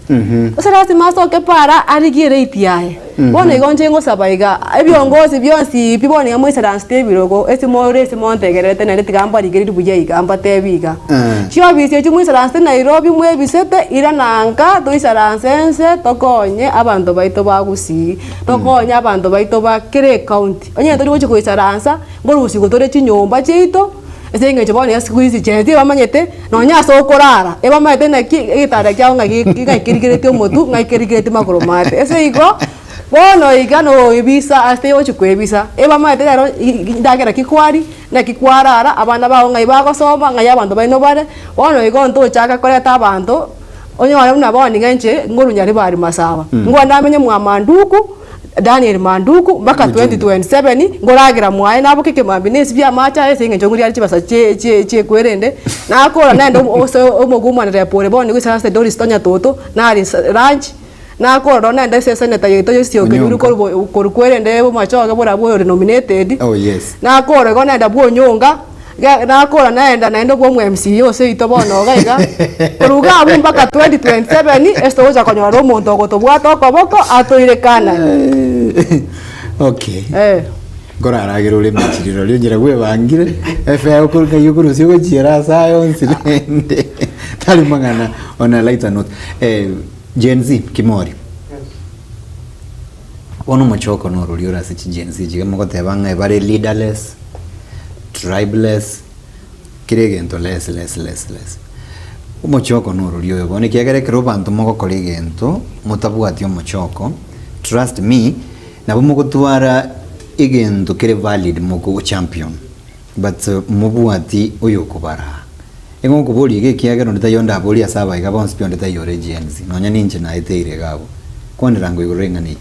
Gose lasima asoke para arigie erate yaye. Bono igo inche ngosaba iga, ebiongozi bionsi pi bono iga moisaransete ebirogo, ase more ase montegererete naende tiga mbarigererie buya iga mbatebi iga. Chiofisi echio moisaransete Nairobi mwebisete, irana nka toisaranse ense tokonye abanto baito ba Gusii, tokonye abanto baito ba kera ecounty. Onye tori gochia goisaransa, nkorusia tore chinyomba chiaito. Ase eng'encho bono siku hizi Gen Z bamanyete nonya ase okorara, ebamaete naki egetanda kiabo ng'ai ng'ai kerigeretie omotwe, ng'ai kerigeretie magoro maate. Ase igo, bono iga noebisa ase ogochia koebisa, ebamaete rero ndagera ki kwaria, naki kwarara, abana bago ng'ai bagosoma, ng'ai abanto baino bare, bono igo ntochaka koreta abanto, onyore buna bono iga inche, nkorwa Nyaribari Masaba, nkogenda namenye mwa Manduku. Daniel Manduku mpaka 2027 nkoragera mwaye naboka ekemambia nesibie amache aye ase eng'encho ngoriare chibesa chie chie chiekwerende nakora naende ose omogumani rep ore bono nigo ase Doris Tonya Toto nari lunch nakora rono naende ase esenator yaito Joyce Okenyuri korwa korwa kwerende bomachoge borabwo oyore nominated Oh yes. nakora igo naenda bwa Onyonga. Nakora naenda naende obwo omo MCA ase oito bono iga iga, korwa iga abwo mpaka 2027 ase togocha konyora omonto ogotobwata okoboko toire Canaan. Okay. Eh. Nkoraragera ore emechie rirorio onye bwebangire efare okoro ng'ai okorusia ogochiera ase aya onsi rende tari mang'ana on a lighter note. Eh, Gen Z Kimori. Bono omochoko norori ore ase chi Gen Z iga mogoteba ng'a ebare leaderless, tribeless, kera egento less less less less. Omochoko norori oyo bono ekiagera ekero abanto mogokora egento motabwati omochoko, trust me, nabo mogotwara egento kere valid moko champion but mobwati oyokobaraa. Nigo nkoboria iga ekiagera onde taiyo ondaborie ase abaiga bonsi pi onde taiyo ore Gen Z, nonya ninche naeteire iga abwo. Kwanera ngo igoro ring'ana eri.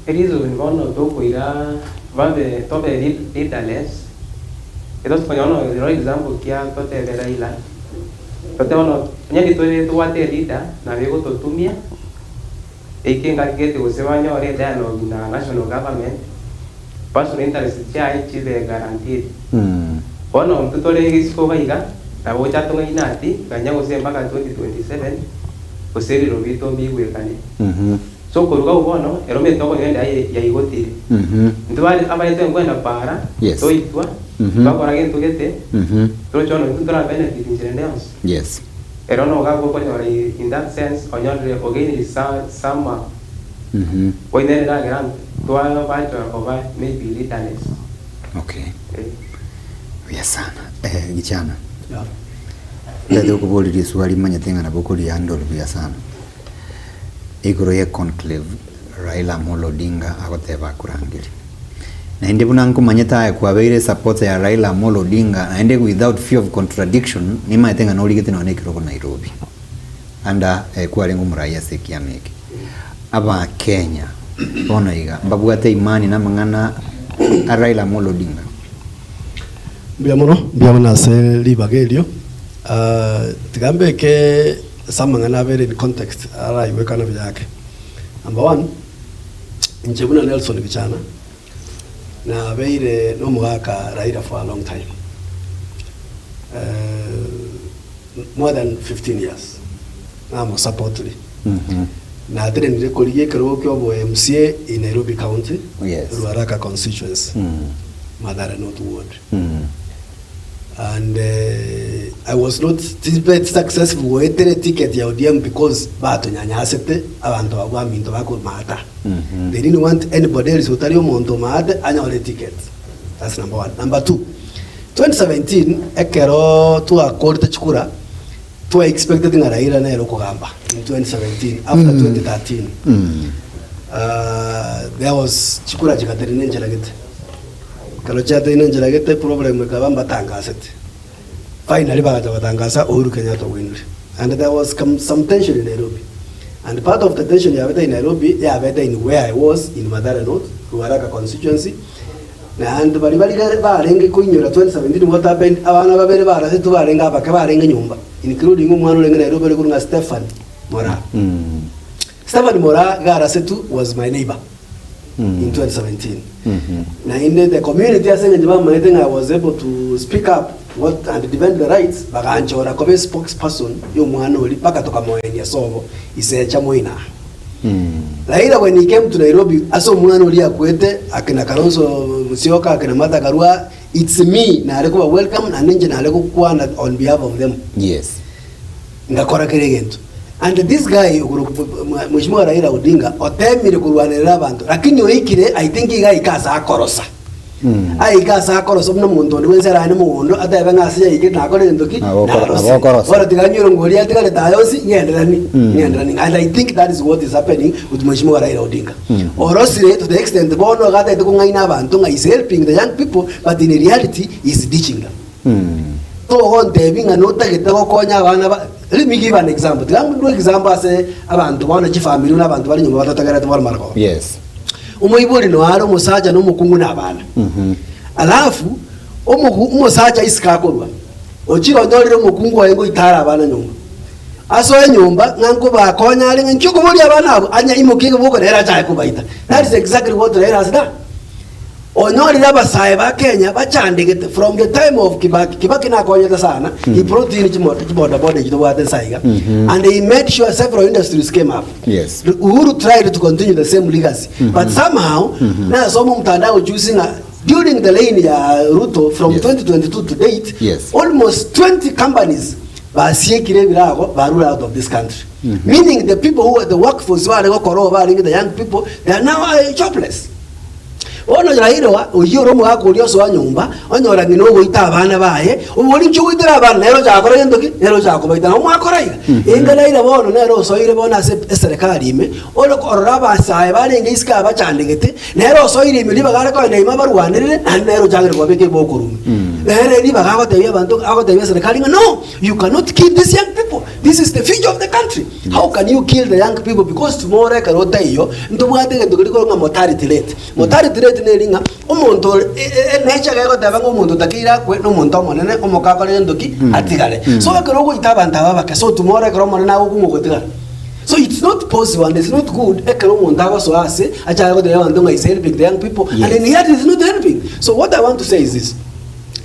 Reason bono tokoira babe tobe leaderless, etokonya bono rora example kia totebe Raila, totebe bono onye ntitore tobwate eleader nabo egototumia, eike engaki gete gose banyore edialogue na national government, personal interest chiaye chibe guaranteed. Bono intwe tore isiko iga iga, nabo gocha tong'aine ati, ganya gose mpaka 2027, gose ebirero biaito mbigwekane. So koruga abwo bono, ero omanyete tokonyora enda yaye yaigotire. Intwe bare abaete nkwenda para, Yes. toitwa, twakora gento gete, toroche bono intwe ntora benefit inchera ende yonsi. Yes. Ero nogo okonyora in that sense onyorire ogainire some Boigo nere nagera twabachora koba maybe leaderless. Okay. Eh. Buya sana. Eh, gichana. Yeah. Ndete gokobori riswali manyete ng'a nabo okorihandle buya sana. Igoro ye conclave Raila Amolo Odinga agoteba akurangerie. Naende buna nkomanyete aye kwabeire esupporter ya Raila Amolo Odinga naende without fear of contradiction nimanyete ng'a norigete nonya na ekerogo Nairobi. Anda kwarenge omoraia ase ekiama eke. Abakenya bono iga mbabwate imani namang'ana a Raila Amolo Odinga? Mbuya mono, mbuya mono ase ribaga erio. Tiga mbeke ase amang'ana abere in context araigwekane buya ake. Number one, inche buna Nelson Gichana, nabeire nomogaka Raila for a long time. More than 15 years namosapotire. Natenenire korigia ekerogo kia obo MCA in Nairobi County, Yes. Ruaraka constituency, Mathare North Ward. And I was not tibeti successful goetera eticket ya ODM because batonyanyasete abanto abwo baminto bakomaata. They didn't want anybody else otari omonto omaate anyore eticket. That's number one. Number two, 2017 ekero twakorete chikura twa expected ng'a Raila nere okogamba in 2017 after 2013 Ah, there was chikura chigatenena enchera gete ekero chiatenena enchera gete problem ekaba mbatangasete finally bagacha batangasa Uhuru Kenyatta winire and there was come some tension in Nairobi and part of the tension yabete in Nairobi yabete in where I was in Mathare North Ruaraka constituency Naende baria barigare barenge koinyora 2017 what happened, abana babere barasetwe barenge abake barenge nyomba including omwana orenge Nairobi ore korwa ng'a Stephen Moraa. Stephen Moraa iga arasetwe was my neighbor in 2017. Naende the community ase eng'encho bamanyete ng'a I was able to speak up what and defend the rights baganchora koba espokesperson ya omwana oria mpaka tokamoenia sobo isecha moina. Raila when he came to Nairobi ase omwana oria akwete akina Kalonzo Musyoka akina Martha Karua it's me nare koba welcome naende inche nare gokwana on behalf of them Yes. ngakora kera egento and this guy okorokwa Mheshimiwa Raila Odinga otemire korwanerera abanto lakini oikire I think iga aika ase akorosa Aike ase akorosa buna omonto onde bwensi araende mogondo, atebe ng'a ase yaikire nakore gento ki? Nabo okoro- Narose. nabo okorosa. Bono tiga anywe erongo eria atigarete aye onsi, ng'enderani, ng'enderani. And I think that is what is happening with Mheshimiwa Raila Odinga. Orosire to the extent bono iga atagete kong'aina abanto ng'a is helping the young people but in reality he is ditching them. Togontebia ng'a notagete gokonya abana ba let me give an example, tiga ndue example ase abanto bono chifamiri buna abanto bare nyomba batotegerete bono maragoba. Yes. Omoibori noyo are omosacha na omokungu na abana. Alafu omoku omosacha isiko akorwa, ochire onyorire omokungu oye ngoita are abana nyomba. Asoe nyomba ng'a nkobakonya are ng'a inki okoboria abana abwo, anya imokia ekeboko nere achake kobaita. That is exactly what Raila has done. Onyorire abasae ba Kenya bachandegete from the time of Kibaki. Kibaki nakonyete sana, he brought in chimo chibodaboda echi tobwate nsa iga, and he made sure several industries came up. Yes. Uhuru tried to continue the same legacy but somehow nasoma omtandao juzi ng'a during the reign ya Ruto from Yes. 2022 to date Yes. almost 20 companies. Basiekire ebirago barure out of this country. Meaning the people who were the workforce bare gokora oo barenge the young people they are now jobless. Bono Raila oyio ore omogaka oria osoa nyomba onyora ng'ina ogoita abana baye, obori nki ogoitera abana nere ocha gokora gento ki? Nere ocha kobaita nabo mwakora iga. Enga Raila bono nere osoire bono ase eserekari ime ore korora abasae barenge isiko aba bachandegete Nere osoire ime ribaga are kogenda ime abarwanerere, naende nere ochagere kobabeka eboko ime. Nere ribaga agotebia abanto, agotebia eserekari ng'a no, you cannot kill these young people, this is the future of the country. How can you kill the young people because tomorrow ekero otaiyo, ntobwate egento keria korwa ng'a mortality rate. Mortality rate neri ng'a omonto ore nature iga egoteba ng'a omonto otakeire akwe na omonto omonene omoke akore gento ki? Atigare. So ekero ogoita abanto aba abake, so tomorrow ekero omonene agokwa ng'a ogotigara. So it's not possible and it's not good ekero omonto agosoa ase achake gotebia abanto ng'a is helping the young people and in reality is not helping. So what I want to say is this,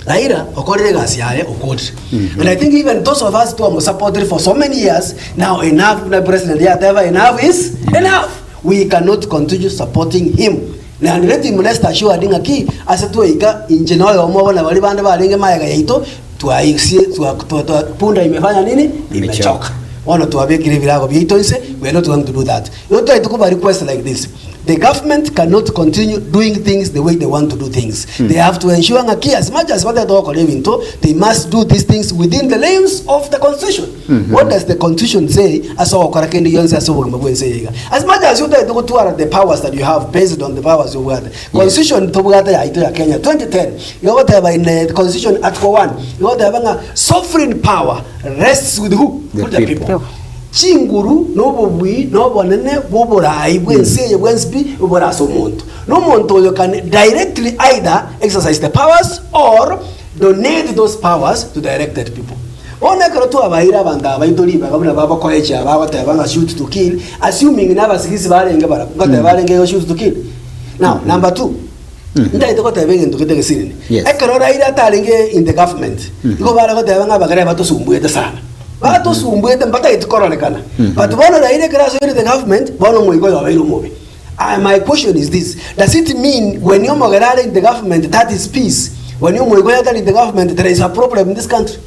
Raila okorire egasi yaye okorire and I think even those of us twamosaportire for so many years now enough buna president yateba enough is enough we cannot continue supporting him and let him rest assured ng'aki ase twaika inche na oyomo obo na baria bande barenge magega yaito Twaisie, twa, twa, twa, punda imefanya nini? Imechoka. Bono twabekire ebirago biaito inse, we are not going to do that. Igo twaete koba request like this, the government cannot continue doing things the way they want to do things. They have to ensure ng'aki as much as batagete gokora ebinto, they must do these things within the lanes of the constitution. What does the constitution say ase ogokora kende gionsi ase obogima bw'ense eye iga? As much as otagete gotwara the powers that you have based on the powers obwate, Constitution tobwate yaito ya Kenya 2010 igo egoteba in the constitution article 1 igo egoteba ng'a sovereign power rests with who? The With the people. people. Chinguru na obobui na obonene bw'oborai bw'ense eye bwensi pi bore ase omonto. Na omonto oyo can directly either exercise the powers or donate those powers to the elected people. Bono ekero twabaeire abanto aba baito ribaga buna babokoechia bagoteba ng'a shoot to kill assuming na abasigisi barenge barabwo ngoteba barenge igo shoot to kill. Now, number 2, ntagete goteba egento gete gesinini. Yes. Ekero Raila atarenge in the government, igo bare goteba ng'a abagere batosumbuete sana. Batosumbuete mbatageti kororekana. But bono Raila ekero asoire the government, bono omoika oyo obeire omobe. Ah, my question is this, does it mean when omogere are in the government that is peace? When omoika oyo atari in the government there is a problem in this country?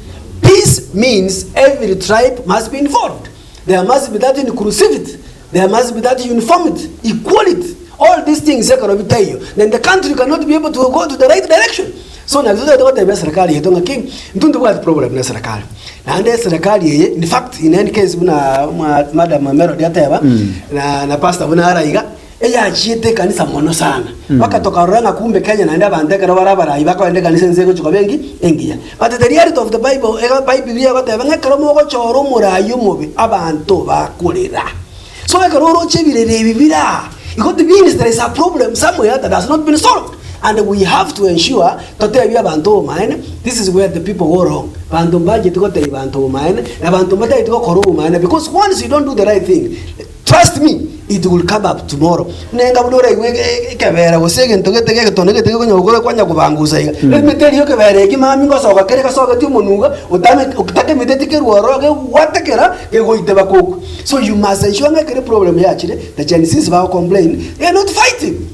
Peace means every tribe must be involved. There must be that inclusivity. There must be that uniformity, equality, all these things ekero bitaiyo, then the country cannot be able to go to the right direction. So nabio totagete gotebia eserekari yaito ng'aki, intwe ntobwati problem na eserekari. Naende eserekari eye, in fact, in any case buna mwa madam Melody ateba, na na pastor buna ara iga, eyachiete ekanisa mono sana. Mpaka tokarora ng'a kumbe Kenya naende abanto ekero bare abarai bakogenda ekanisa ense egochi koba engi? Engiya. But the reality of the bible, ega bible egoteba ng'a ekero mogochora omorai omobe, abanto bakorera. So ekero oroche ebirero ebi bire aa, igo it means there is a problem somewhere that has not been solved. And we have to ensure totebie abanto obomaene, this is where the people go wrong. Banto mbacheti gotebia banto obomaene, na banto mbatageti gokora obomaene because once you don't do the right thing, Trust me, it will come up tomorrow. Nenga buna oraigwe ekebera gose egento gete gegetondo gete gekonya gokora kwanya kobangusa iga. Let me tell you ekebera eki mambia ngosoka kere gasogeti omonuga otame otakemiteti kerwe ororo kegwatekera kegoite baka okwe. So you must ensure ng'a ekero eproblem yachire, the Gen Zs bago complain, they are not fighting.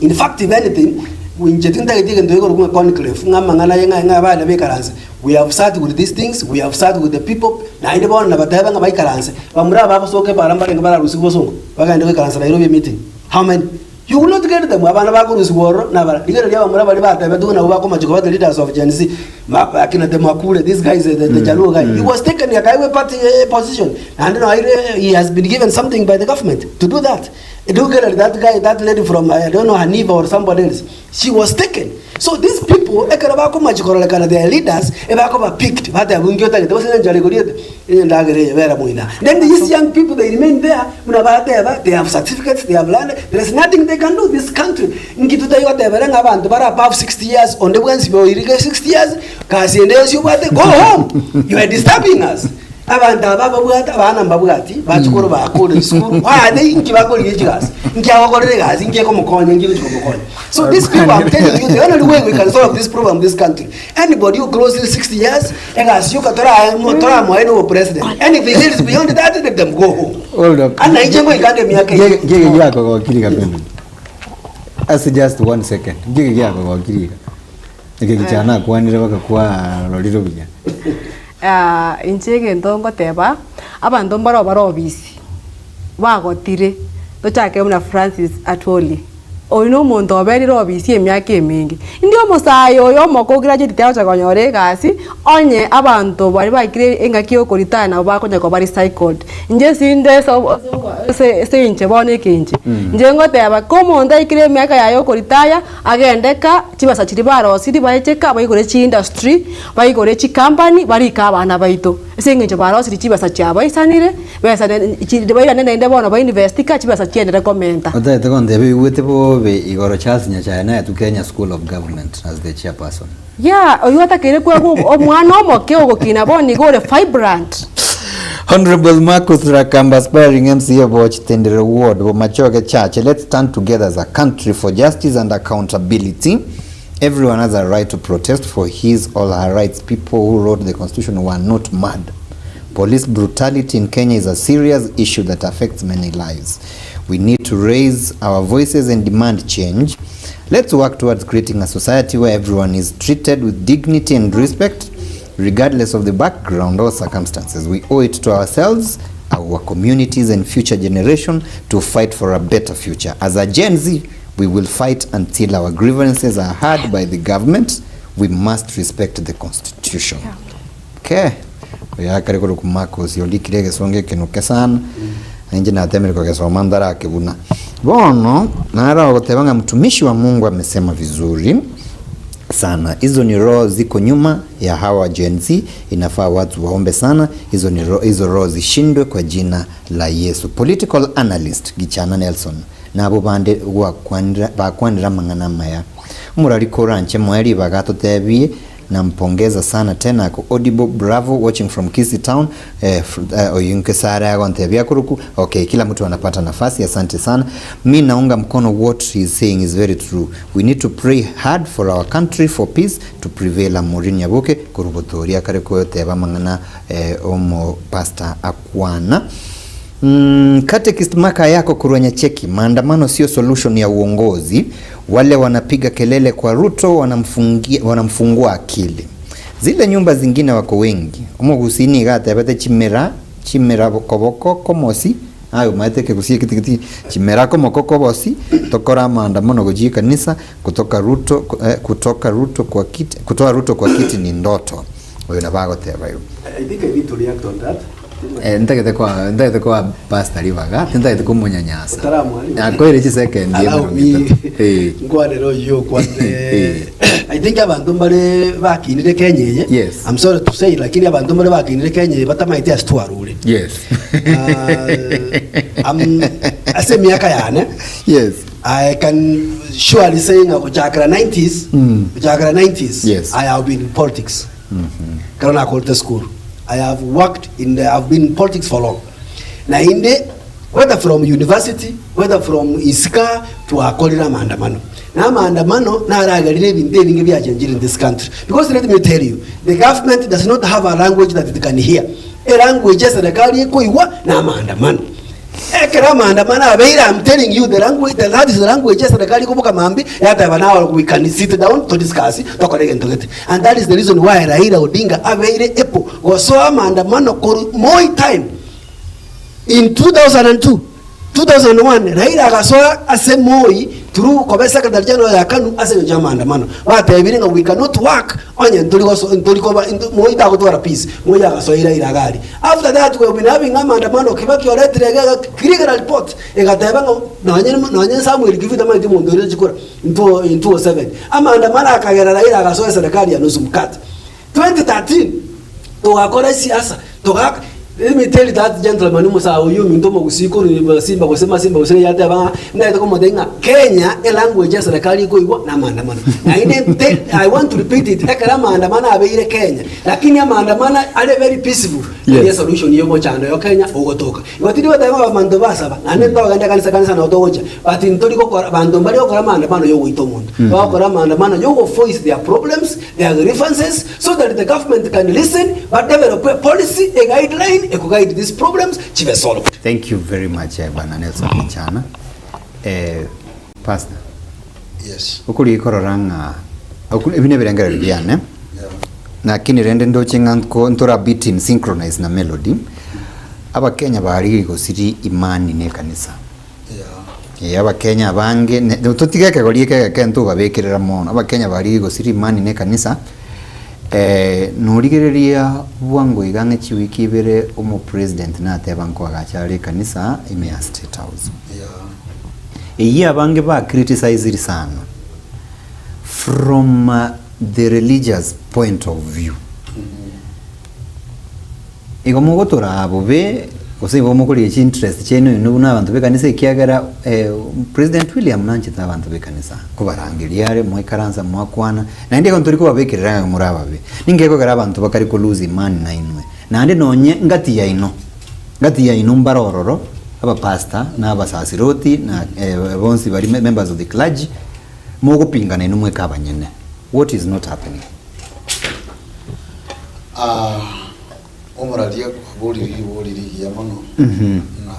In fact if anything, inche tintageti egento gekorokwa ng'a conclave ng'a amang'ana aye ng'a ng'a abana baikaranse. We have sat with these things, we have sat with the people, naende bono nabatebe ng'a baikaranse. Bamura aba bagosoka epaara mbarenge bararusigwe bosongo, bagende goikaransa Nairobi emeeting. How many? You will not get them. Abana bakorusigwa ororo nabara. Rigereria abamura baria batebetwe ng'a nabwo bakomachia koba the leaders of Gen Z. Ma, akina the Makure, this guy is the, the Jaluo guy. He was taken akaegwa eparty eh, position. Naende noaire, he has been given something by the government to do that. Rigereria that guy, that lady from, I don't know, Hanifa or somebody else. She was taken. So these people ekero bakomachi kororekana they are leaders ebakoba picked bateba inki otagete gose nenchara egoriete eye endagera eye bera moino aa. Then these young people they remain there buna bateba they have certificates they have learned there is nothing they can do this country inki totari gotebera ng'a abanto bare above 60 years onde bwensi oirige 60 years gasi ende yonsi obwate go home you are disturbing us. Abanto aba ababwate abana mbabwati, bachukuru bakure esukuru, baane inki bakorigia chigasi, inki agokorera egasi, inki ekomokonya, inki egochi komokonya. So these people I'm telling you, the only way we can solve this problem in this country, anybody who crosses 60 years, egasi yoka torae toramoe na obopresident. Anything else beyond that, let them go home. Hold up. Ana inche ngoika nde emiaka eye. Ngege giakogokiri kapene. Ase just one second. Ngege giakogokiri iga. Eke gichana akwanire bakakwarorire buya. Inche egento ngoteba, abanto mbaro bare obisi, bagotire, tochake buna Francis Atwoli, oyio na omonto oberire obisi emiaka emenge. Indi omosae oyo omoke ograduatete agocha konyora egasi, onye abanto baria baikire engaki ya okoretire nabo bakonya koba recycled. Inche sinde ase ase ase inche bono ekenche, inche ngoteba ka omonto aikire emiaka yaye ya okoretire, agende ka, chibesa chiria barosirie baeche ka, baigore chiindustry, baigore chicompany, barike abana baito. Ase eng'encho barosirie chibesa chiabaisanire, besa bairane naende bono ba invest ka chibesa chiendere komenta. Otagete gontebia oigwete bobe igoro Charles Nyachae naetwe Kenya School of Government as the chairperson. Yeah, oyio otakeire koegwa omwana omoke ogokina bono iga ore vibrant. Honourable Marcus Rakamba aspiring MCA of Ochitendere Ward, Bomachoge Church, let's stand together as a country for justice and accountability. Everyone has a right to protest for his or her rights. People who wrote the constitution were not mad. Police brutality in Kenya is a serious issue that affects many lives. We need to raise our voices and demand change. Let's work towards creating a society where everyone is treated with dignity and respect, regardless of the background or circumstances. We owe it to ourselves, our communities, and future generation to fight for a better future. As a Gen Z, we will fight until our grievances are heard by the government. We must respect the constitution. Okay. Oyo akare korokwa Marcus orikire egesongo ekenuke sana. Inche natemire kogesoma ntarakebuna. Bono naro agoteba ng'a mtumishi wa Mungu amesema vizuri sana. Hizo ni roho ziko nyuma ya hawa Gen Z, inafaa watu waombe sana hizo ni roho, hizo roho zishindwe kwa jina la Yesu. Political analyst Gichana Nelson nabo bande gwakwanera bakwanera amang'ana amaya. Omorari koranche moe ribaga atotebie Nampongeza sana tena ako Audible bravo watching from Kisii town eh, eh, oyu nkesare agontebia akoroku okay kila mtu anapata nafasi asante sana mi naunga mkono what he is saying is very true we need to pray hard for our country for peace to prevail Amuri Nyaboke korwa botoria akare koteba amang'ana eh, omo pastor akwana Mm, Catechist maka yako korwa Nyacheki, maandamano sio solution ya uongozi. Wale wanapiga kelele kwa Ruto wanamfungia, wanamfungua akili. Zile nyumba zingine wako wengi. Omogusii nigo atebete chimera chimera koboko komosi aye omaete ekegusii eke tigiti chimera komoko kobosi tokore amaandamano gochia ekanisa kutoka Ruto eh, kutoka Ruto kwa kiti kutoa Ruto kwa kiti ni ndoto. Oyo nabo agoteba igo. I think I need to react on that. Eh, ntagete kwa ntagete kwa pastor ribaga tintagete komonyanyasa Otaramwarimu. nakoire chisekendi Allow emerongo me etato. Eh. nkwanere oyio okwane Eh. I think abanto mbare bakinire Kenya eye Yes. I'm sorry to say lakini abanto mbare bakinire Kenya eye batamaete ase twarure Yes. Ah, am- ase emiaka yane Yes. I can surely say ng'a gochakera 90s gochakera 90s Yes. I have been in politics Ekero nakorete school I have worked in the, I've been in politics for long. Naende whether from university whether from isika twakorire amaandamano na amaandamano naragerire ebinto ebinge biachenjire in this country because let me tell you the government does not have a language that it can hear elanguage eserekari ekoigwa na amaandamano Ekero amaandamano abeire I'm telling you the language the that is the language eserekari ekoboka mambia yateba now we can sit down to discuss tokore egento gete and that is the reason why Raila Odinga abeire able gosoa amaandamano korwa Moi time in 2002 2001 Raila agasoa ase Moi through koba secretary general ya KANU ase eng'encho ya amaandamano batebire ng'a we cannot work onye ntori goso ntori koba Moi tagotwara peace Moi agasoa Raila iga aria After that we have been having amaandamano Kibaki oretire iga iga Kriegler report egateba ng'a nonye nonye Samuel Kivuta tamanyeti omonto oria chikura in two in 2007 amaandamano akagera Raila agasoa eserekari ya nusu mkate 2013 togakora esiasa togaka let me tell you that gentleman omosae oyio ominto omogusii korwa Simba gose Masimba gose yateba ng'a ndagete komotebia ng'a Kenya elanguage eserekari ekoigwa na amaandamano naende nte I want to repeat it ekero amaandamano abeire Kenya Lakini amaandamano are very peaceful Yes. niye solution ya omochando yo Kenya ogotoka. Igo tindi goteba ng'a abanto basaba naende ntogende ekanisa kanisa nabo togocha but ntori gokora abanto mbari gokora amaandamano ya ogoita omonto. Bagokora amaandamano ya ogo voice their problems, their grievances so that the government can listen ba develop a policy, a guideline eko guide these problems chibe solved. Thank you very much eh, Bwana Nelson Kichana. Eh, Pastor, Yes. okorigia korora ng'a oku- ebi nebirengererio biane. Yeah. Lakini rende ndoche ng'a nko ntora beat in synchronize na melody, Abakenya barigirie gosiria imani na ekanisa. Yeah. Ee, Abakenya abange ne totige ekegori eke egeke ntobabekerera mono, Abakenya barigirie gosiria imani na ekanisa, norigereria bwango iga ng'a chiwiki ibere omopresident nateba nkoagacha are ekanisa ime ya State House. Yeah. Eyio abange ba criticiziri sana from the religious point of view. Igo mogotoraa bobe gose igo mokorigia chi interest chiaino inwe buna abanto b'ekanisa ekiagera President William nanchete abanto b'ekanisa nkobarangeria are mwaikaransa mwakwana naende igo ntori kobabekerera ng'a more ababe. Ninki gekogera abanto bakare ko lose imani nainwe naende nonye ngati yaino ngati yaino mbare ororo abapastor na abasasiroti na bonsi baria members of the clergy mogopingana inwe mweka abanyene what is not happening? Ah, omoraria kwaborire ribori rigiya mono na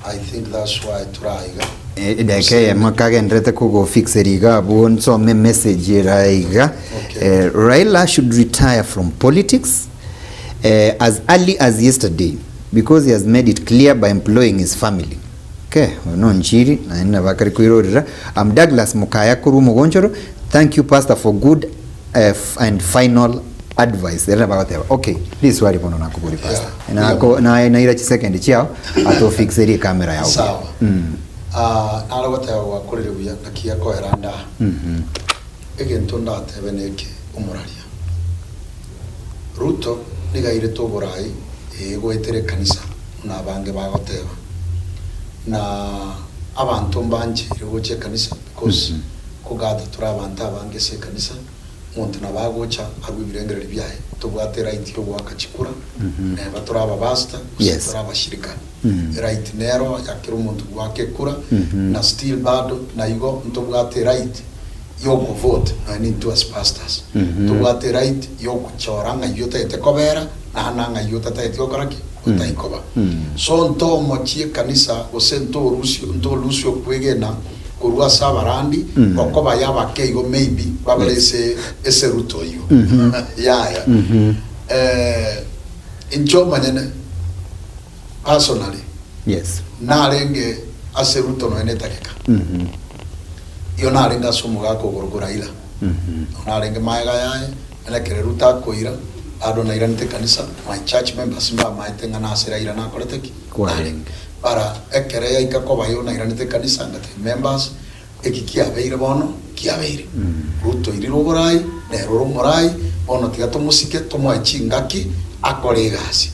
I think that's why toraiga. Edageka eyemo kagenderete kogofixera iga abwo nsome message era iga. Okay. Eh, Raila should retire from politics eh, as early as yesterday because he has made it clear by employing his family. Okay, oyo nonchiri naende nabo akare koirorera. I'm Douglas Mukaya korwa Omogonchoro. Thank you pastor for good eh, and final advice. Ere nabo agoteba. Okay, riswali bono nakobori pastor. Yeah. Nako naye naira chisekendi chiao atofixerie ecamera yao buya. Sawa. Ah, nare goteba gwakorire buya naki gekoera ndaa. Egento ndatebe neke omoraria. Ruto nigo airete oborai ee goetera ekanisa buna abange bagoteba. Na abanto mbancheire gocha ekanisa because kogata tore abanto abange ase ekanisa, omonto nabo agocha arwe ebirengererio biaye, tobwate eright ya ogoaka chikura, neba tore abapastor gose Yes. tore abashirika. Eright nero ya kera omonto goaka ekura, na still bado naigo ntobwate eright yokovote nonya nintwe as pastors. Tobwate eright yogochora ng'ai otagete kobera naende ng'ai otatageti gokora ki? Otaikoba. So ntomochie ekanisa gose ntorusie ntolusie okwegena korwa ase abarandi okoba yabake igo maybe babere ase ase Ruto oyio. Yaya. Eh, inche omonyene personally Yes. narenge ase Ruto nonya na edageka. Igo narenge ase omogaka okorokwa Raila. Nabo narenge magega yaye, naende ekero Ruto akoira, bado nairanete ekanisa, my church members mbamaete ng'a nase Raila nakorete ki? Kwarenge. Bara ekero yaika koba igo nairanete ekanisa ngatebia members, eki kiabeire bono, kiabeire. Ruto oirire oborai, nere ore omorai, bono tiga tomosike, tomoe chingaki, akore egasi.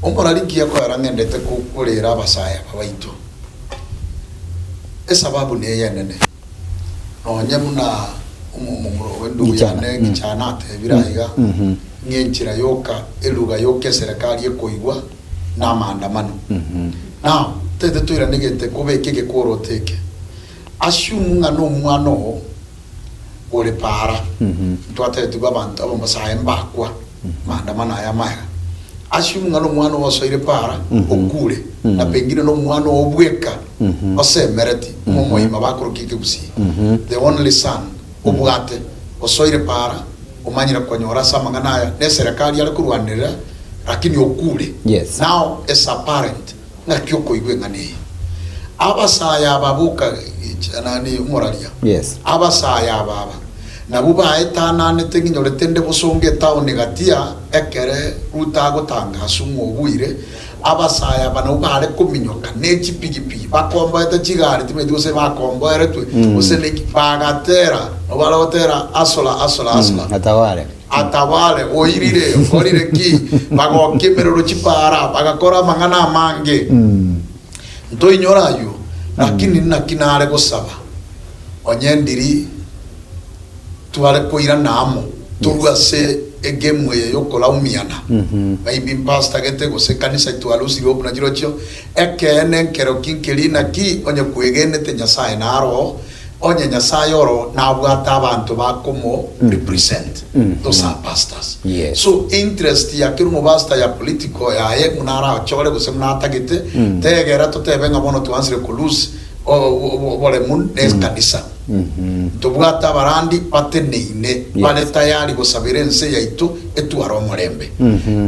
Omorari nkiya koera ng'endete kokorera abasae aba baito. Esababu neye enene, nonye buna omomura endugu Gichana. yane Gichana atebire aiga, ng'a enchera yoka, eluga yoka eserekari ekoigwa namaandamano. Now, tete toirane egento kobeka egekoroto eke, assume ng'a nomwana oo ore paara, ntwatebetigwe abanto abamosae mbakwa maandamano aya amaega, assume ng'a nomwana oo osoire paara okure, na pengine nomwana oo bweka osemereti omomoima bakorokia ekegusii, the only son obwate osoire paara omanyire konyora ase amang'ana aya na eserekari are korwanerera lakini okure. Yes. Now as a parent ng'aki okoigwa eng'ana eye? Abasae aba boka nani omoraria Yes. abasae aba aba nabwo baetananete ng'inyorete nde bosongo etown gatia ekere Ruto agotangaswa ng'a obuire abasae aba nabwo bare kominyoka ne chipigipigi bakomboete chigari timanyeti gose bakomboeretwe gose neki bagatera nabo bare gotera hustler hustler hustler Ataware. Ataware, oirire, okorire ki? Bagokia emerero chipaara, bagakora amang'ana amange. Ntoinyore ayio, lakini naki nare gosaba, onye ndiri tware koirana amo torue ase egemu eye y'okolaumiana, maybe pastor gete gose ekanisa twarusire hope na chirochio, ekeene nkero ki nkeri naki onye kwegenete Nyasaye naro oo, Onye Nyasaye oro nabwate abanto bakomo represent, those are pastors. Yes. So interest ya kera omopastor ya political yaye buna arachore gose buna atagete, tegera totebe ng'a bono twansire ko lose. oboremu na ekanisa. Ntobwate abarandi bateneine bare tayari gosabera ense yaito etware omorembe.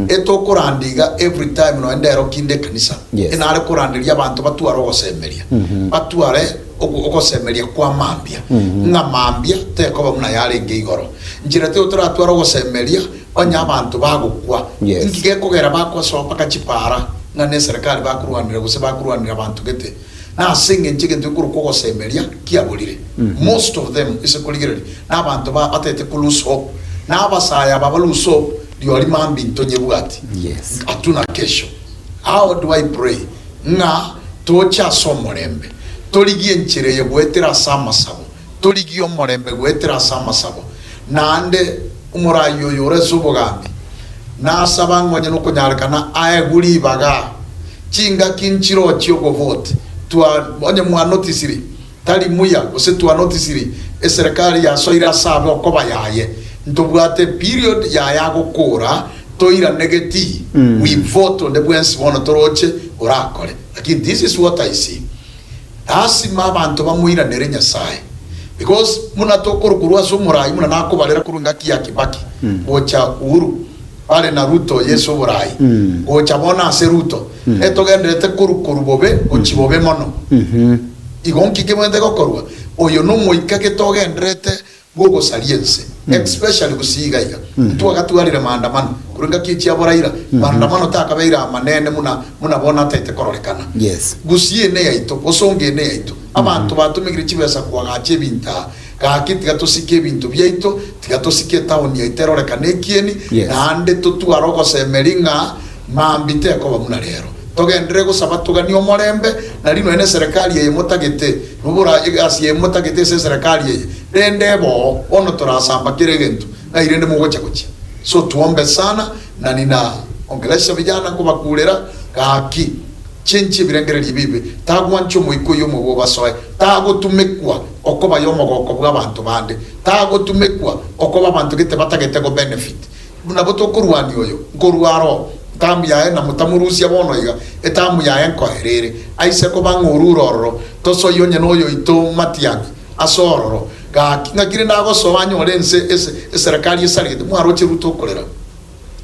Etokoranda iga every time nonya ndero kinde ekanisa, enare koranderia abanto batware ogosemeria, batware ogosemeria kwa mambia, ng'a mambia tekoba buna yarenge igoro. Nchera teiyo toratware ogosemeria onye abanto bagokwa. Inki gekogera bagosoa mpaka chipara ng'a neserekari bakorwanera gose bakorwanera abanto gete? Nase engencho egento gekorokwa ogosemeria kiaborire. Most of them ase korigereria nabanto ba batagete ko lose hope. Na abasae aba ba lose hope riori mambia ntonyebwati. Hatuna kesho. How do I pray ng'a toche ase omorembe, torigie enchera eye goetera ase amasabo, torigie omorembe goetera ase amasabo. Naende omoraai oyo ore ase obogambi nasaba ng'a onye nokonyarekana aegwe ribaga chingaki nchirochie ogovote twa onye mwanotisiri tari muya gose twanotisiri eserekari yasoire ase abe okoba yaye ntobwate eperiod yaye agokora toirane getii we vote onde bwensi bono toroche orakore lakini this is what I see Lasima abanto bamoiranere Nyasae because buna tokorwa ase omorai buna nakobarera korwa engaki ya Kibaki gocha Uhuru bare na Ruto yeso oborai gocha bono ase Ruto etogenderete korwa korwa bobe gochi bobe mono igo nki kebwenerete gokorwa oyo nomoika gete ogenderete bw'ogosaria ense especially gusii iga iga ntwagatwarire maandamano korwa engaki echi abo Raila maandamano takabeire amanene muna muna bono ataete kororekana Yes. gusii ene yaito bosongo ene yaito abanto batomekire chibesa koagacha ebinto aa gaki tiga tosike ebinto biaito tiga tosike etown yaito erorekane ekieni Yes. naende totware ogosemeri ng'a Mambia tekoba buna rero. Togenderere gosaba toganie omorembe, nari nonya neserekari eye motagete, nobora egasi eye motagete ase eserekari eye, rende eboo, bono torasamba kera egento, ng'ai rende mogocha gochia. So tuombe sana, na nina ongelesha vijana nkobakurera, gaki chenchia ebirengererio ebibe, tagwancha omoika oyio omobe obasoe, tagotumekwa okoba yomogoko bw'abanto bande, tagotumekwa okoba abanto gete batagete go benefit. Nabo tokorwania oyo, nkorua aro etamu yaye na motamorusia bono iga, etamu yaye nkoera ere. Aise koba ng'a orure ororo, tosoyie onye noyoito matiang'i ase ororo. Gaki, ng'aki rende agosoa anyore ense ase eserekari esarigete? Mwaroche Ruto okorera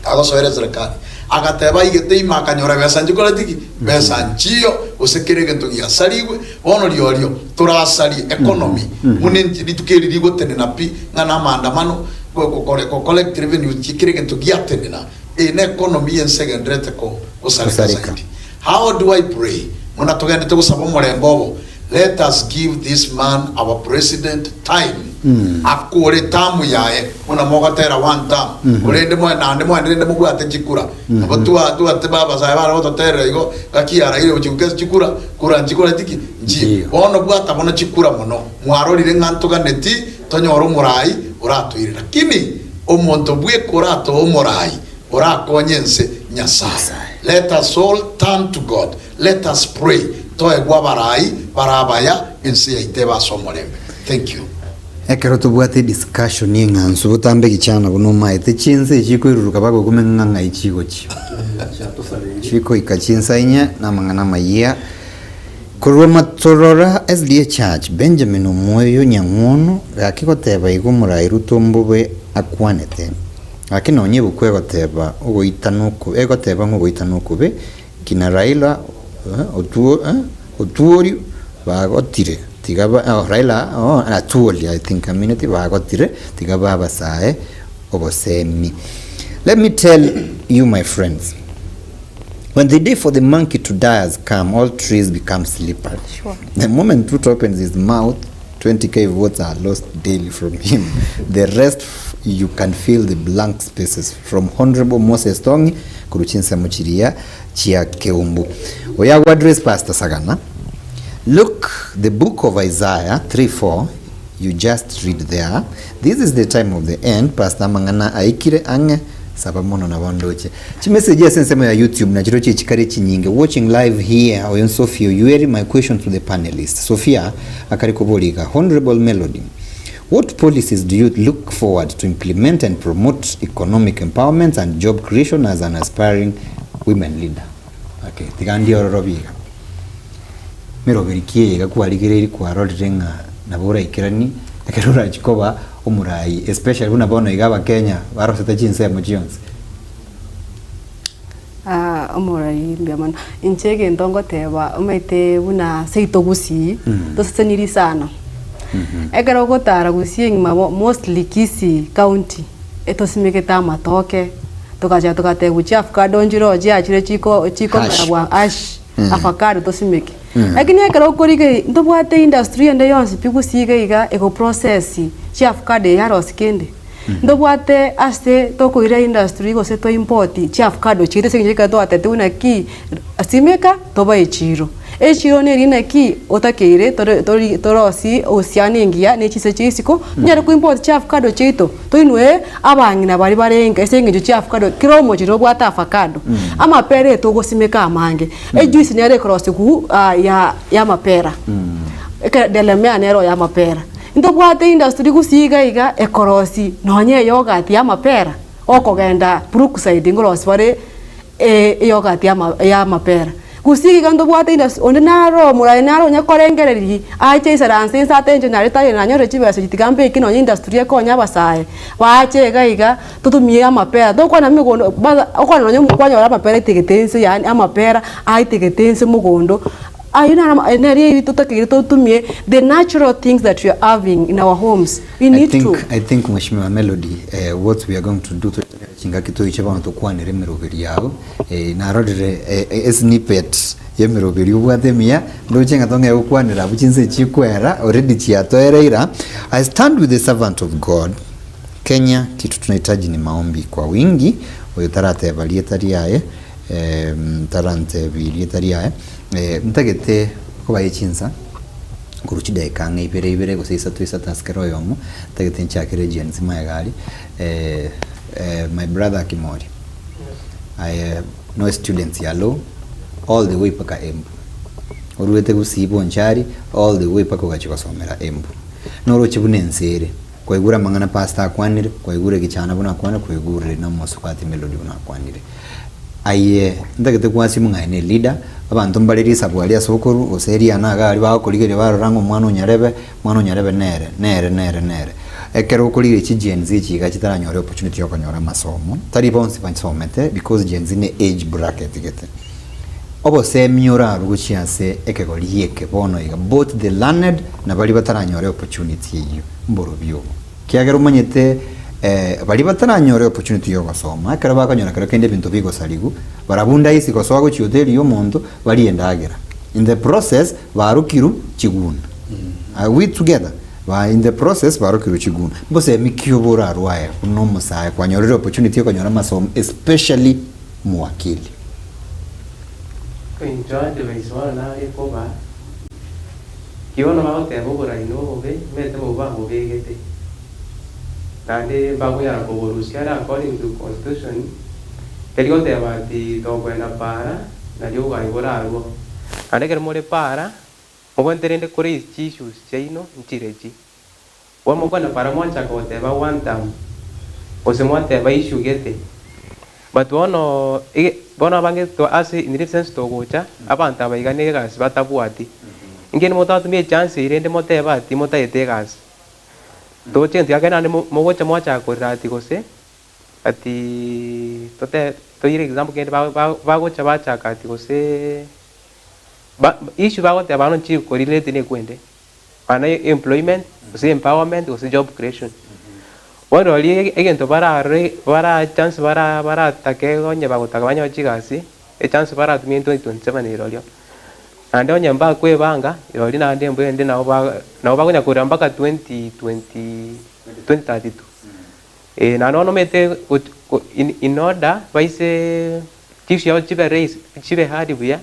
agosoera eserekari, agateba aigete ime akanyora besa nchikoreti ki? Besa nchiyo, gose kera egento giasarigwe. Bono riorio torasarie economy buna rituko eri rigotenena pi ng'a namaandamano, go collect revenue kera egento giatenena, eye ne economy y'ense egendererete gosareka Gosareka. zaidi. How do I pray? Buna togendete gosaba omorembe obo, let us give this man our president time akore term yaye buna mogotera one term korende moe naende moende rende mobwate chikura nabo twa twate abasae bare gototerera igo gaki yaraire gochia gokesa chikura kura nchikoreti ki nchiyo Nchiyo. bono bwata bono chikura mono mwarorire ng'a ntoganeti Tonyore omorai oratoire, lakini omonto bweka oratoe omorai orakonye ense, Nyasae. Let us all turn to God, let us pray toegwe abarai bare abaya ense yaito ebe ase omorembe. Thank you. Ekero tobwate ediscussion eng'ansu botambe gichana buna omaete chinsa echi chikoiruruka bagokuma ng'a ng'ai chigochia. Chikoika chinsa inye na amang'ana amayia. Korwa matorora SDA Church, Benjamin Omwoyo Nyang'wono gaki goteba igo Morai Ruto mbobe akwanete. Gaki nonye ebuku egoteba ogoita nokobe egoteba ng'a ogoita nokobe kina Raila otuo otuori bagotire tiga ba oh Raila oh atuoli I think amineti bagotire tiga babasae obosemi. Let me tell you my friends. When the day for the monkey to die has come, all trees become slippery. Sure. The moment Ruto opens his mouth, 20k votes are lost daily from him. The rest, you can fill the blank spaces. From Honorable Moses Tongi, korwa chinsemo chiria chia Keumbu. Oyo agwo address Pastor Sagana. Look, the book of Isaiah 3:4, you just read there. This is the time of the end, Pastor amang'ana aikire ang'e, saba mono nabo ndoche. Chimessage ase ensemo ya YouTube nachirochio chikare chinyinge. Watching live here, oyo Sophia Oyueri, my question to the panelist. Sophia akare koboria iga, Honourable Melody, what policies do you look forward to implement and promote economic empowerment and job creation as an aspiring women leader? Okay, tiga ndiororobie iga. Meroberi ki eye iga kwarigereiri kwarorire ng'a nabo oraikeranie ekero orachie koba omorai especially buna bono iga abakenya barosete chinsemo chionsi? Omorai mbuya mono. Inche egento ngoteba omanyete buna seito gusii tosesenirie sana. Ekero ogotara gusii engima mostly Kisii county etosimekete amatoke, togacha togatebwa chiafukado nchiroo chiachire chiko chikomera bwango ash avocado tosimeke. Lakini ekero okorigereria ntobwate industry ende yonsi pi gusii iga iga ego process chiafukado eye yarosia kende. Ntobwate ase tokoira industry gose to import chiafukado chiaito ase eng'encho ekero twatebete buna ki, simeka tobae echiro. Echiro neri naki otakeire tore tori torosie uhusiano engiya ne chinse chia isiko, tonyare ko import chiafukado chiaito, toinwe abang'ina baria barenge ase eng'encho chiafukado kera omochie nobwate avacado. Amapera etogosimeka amange, ejuice nere ekorosiwu ya ya amapera, ekero delamere nero ya amapera. Ntobwate industry gusii iga iga ekorosi nonye eyogati ya amapera, okogenda brookside nkorosi bare eyogati ya amapera. Gusii iga ntobwate industry onde naro omoraia naro onye korengereria ache aisaranse inse ate inche nare tari nanyore chibesa echi tiga mbeke nonye industry ekonye abasae bache iga iga totumie amapera tokwana emegondo okwana nonye kwanyora amapera aitegete inse yaani amapera aitegete inse mogondo. Ayio naro nere ebi totakeire totumie the natural things that we are having in our homes we I need think, to. I think Mheshimiwa Melody eh, what we are going to do tochakere chingaki toiche bono tokwanere emeroberi yao eh, narorire eh, eh, esnippet yemeroberi obwate emiya ndoche ng'a tong'e gokwanera abwo chinse chikwera already chiatoereira I stand with the servant of God Kenya kitu tunahitaji ni maombi kwa wingi oyo tarateba rieta riaye Tarantebi rieta riaye, ntagete kobae chinsa korwa chidakika ang'e ibere ibere gose isato isato ase kera oyomo, ntagete nchakere Gen Z magega aria, my brother Kimori, aye no student ya law all the way mpaka Embu, oruete gusii Bonchari all the way mpaka ogachia gosomera Embu, noroche buna ense ere, kwaigure amang'ana pastor akwanire, kwaigure kichana buna akwanire, kwaigure na omosubati Melody buna akwanire. Aye ntagete kwasima ng'a aye ne leader, abanto mbare risabu aria ase okorwa, gose riana iga aria bagokorigereria barora ng'a omwana o nyarebe, omwana o nyarebe nere, nere, nere, nere. Ekero okorigereria chi Gen Z echi iga chitaranyore opportunity ya okonyora amasomo, tari bonsi basomete because Gen Z ne age bracket gete. Obosemi orarwe gochia ase ekegori eke bono iga, both the learned na baria bataranyore opportunity eyio, mborobio obo. Ekiagera omanyete baria bataranyore opportunity y'ogosoma, ekero bakonyora kero kende ebinto bigosarigwa, barabwo ndaisi gosoa gochia hoteli y'omonto barie endagera. In the process barokirwe chiguna. Are we together? Ba in the process barokirwe chiguna. Mbosemi ki obo orarwe aye buna omosae kwanyorire opportunity y'okonyora amasomo especially mwakili? Inche advice bono nare kobaa. Ki bono bagoteba oborai nobobe, omanyete bobe babobegete, naende mbakonyara koborusia are according to constitution, teri goteba ati tokoenda para nario obogai borarwo. Naende ekero more para, mobwenerete rende kore chi issues chiaino nchirechi. Bono mokwana para mwancha goteba one term, gose mwateba issue gete, but bono ege bono abange to ase in real sense togocha, abanto aba iga na egasi batabwati. Inki motatumie echance eye rende motebe ati motagete egasi. Togocha egento gia kare naende mo mogocha mwachaka korera ati gose, atiiii tote toire example kende ba ba bagocha bachaka ati gose ba issue bagoteba bono nchiri korelate na ekwende. Mana employment, gose empowerment, gose job creation. Bono rirorio egento bararore bara chance bara baratake onye bagotaka banyore chigasi, echance baratumie in 2027 rirorio. Naende onye mbakwebanga, rirorio naende mbwende nabo ba nabo bakonya korera mpaka 2020 2032. Eh, naende bono omanyete got ko in in order baise chief chiabo chibe rahisi chibe hard buya.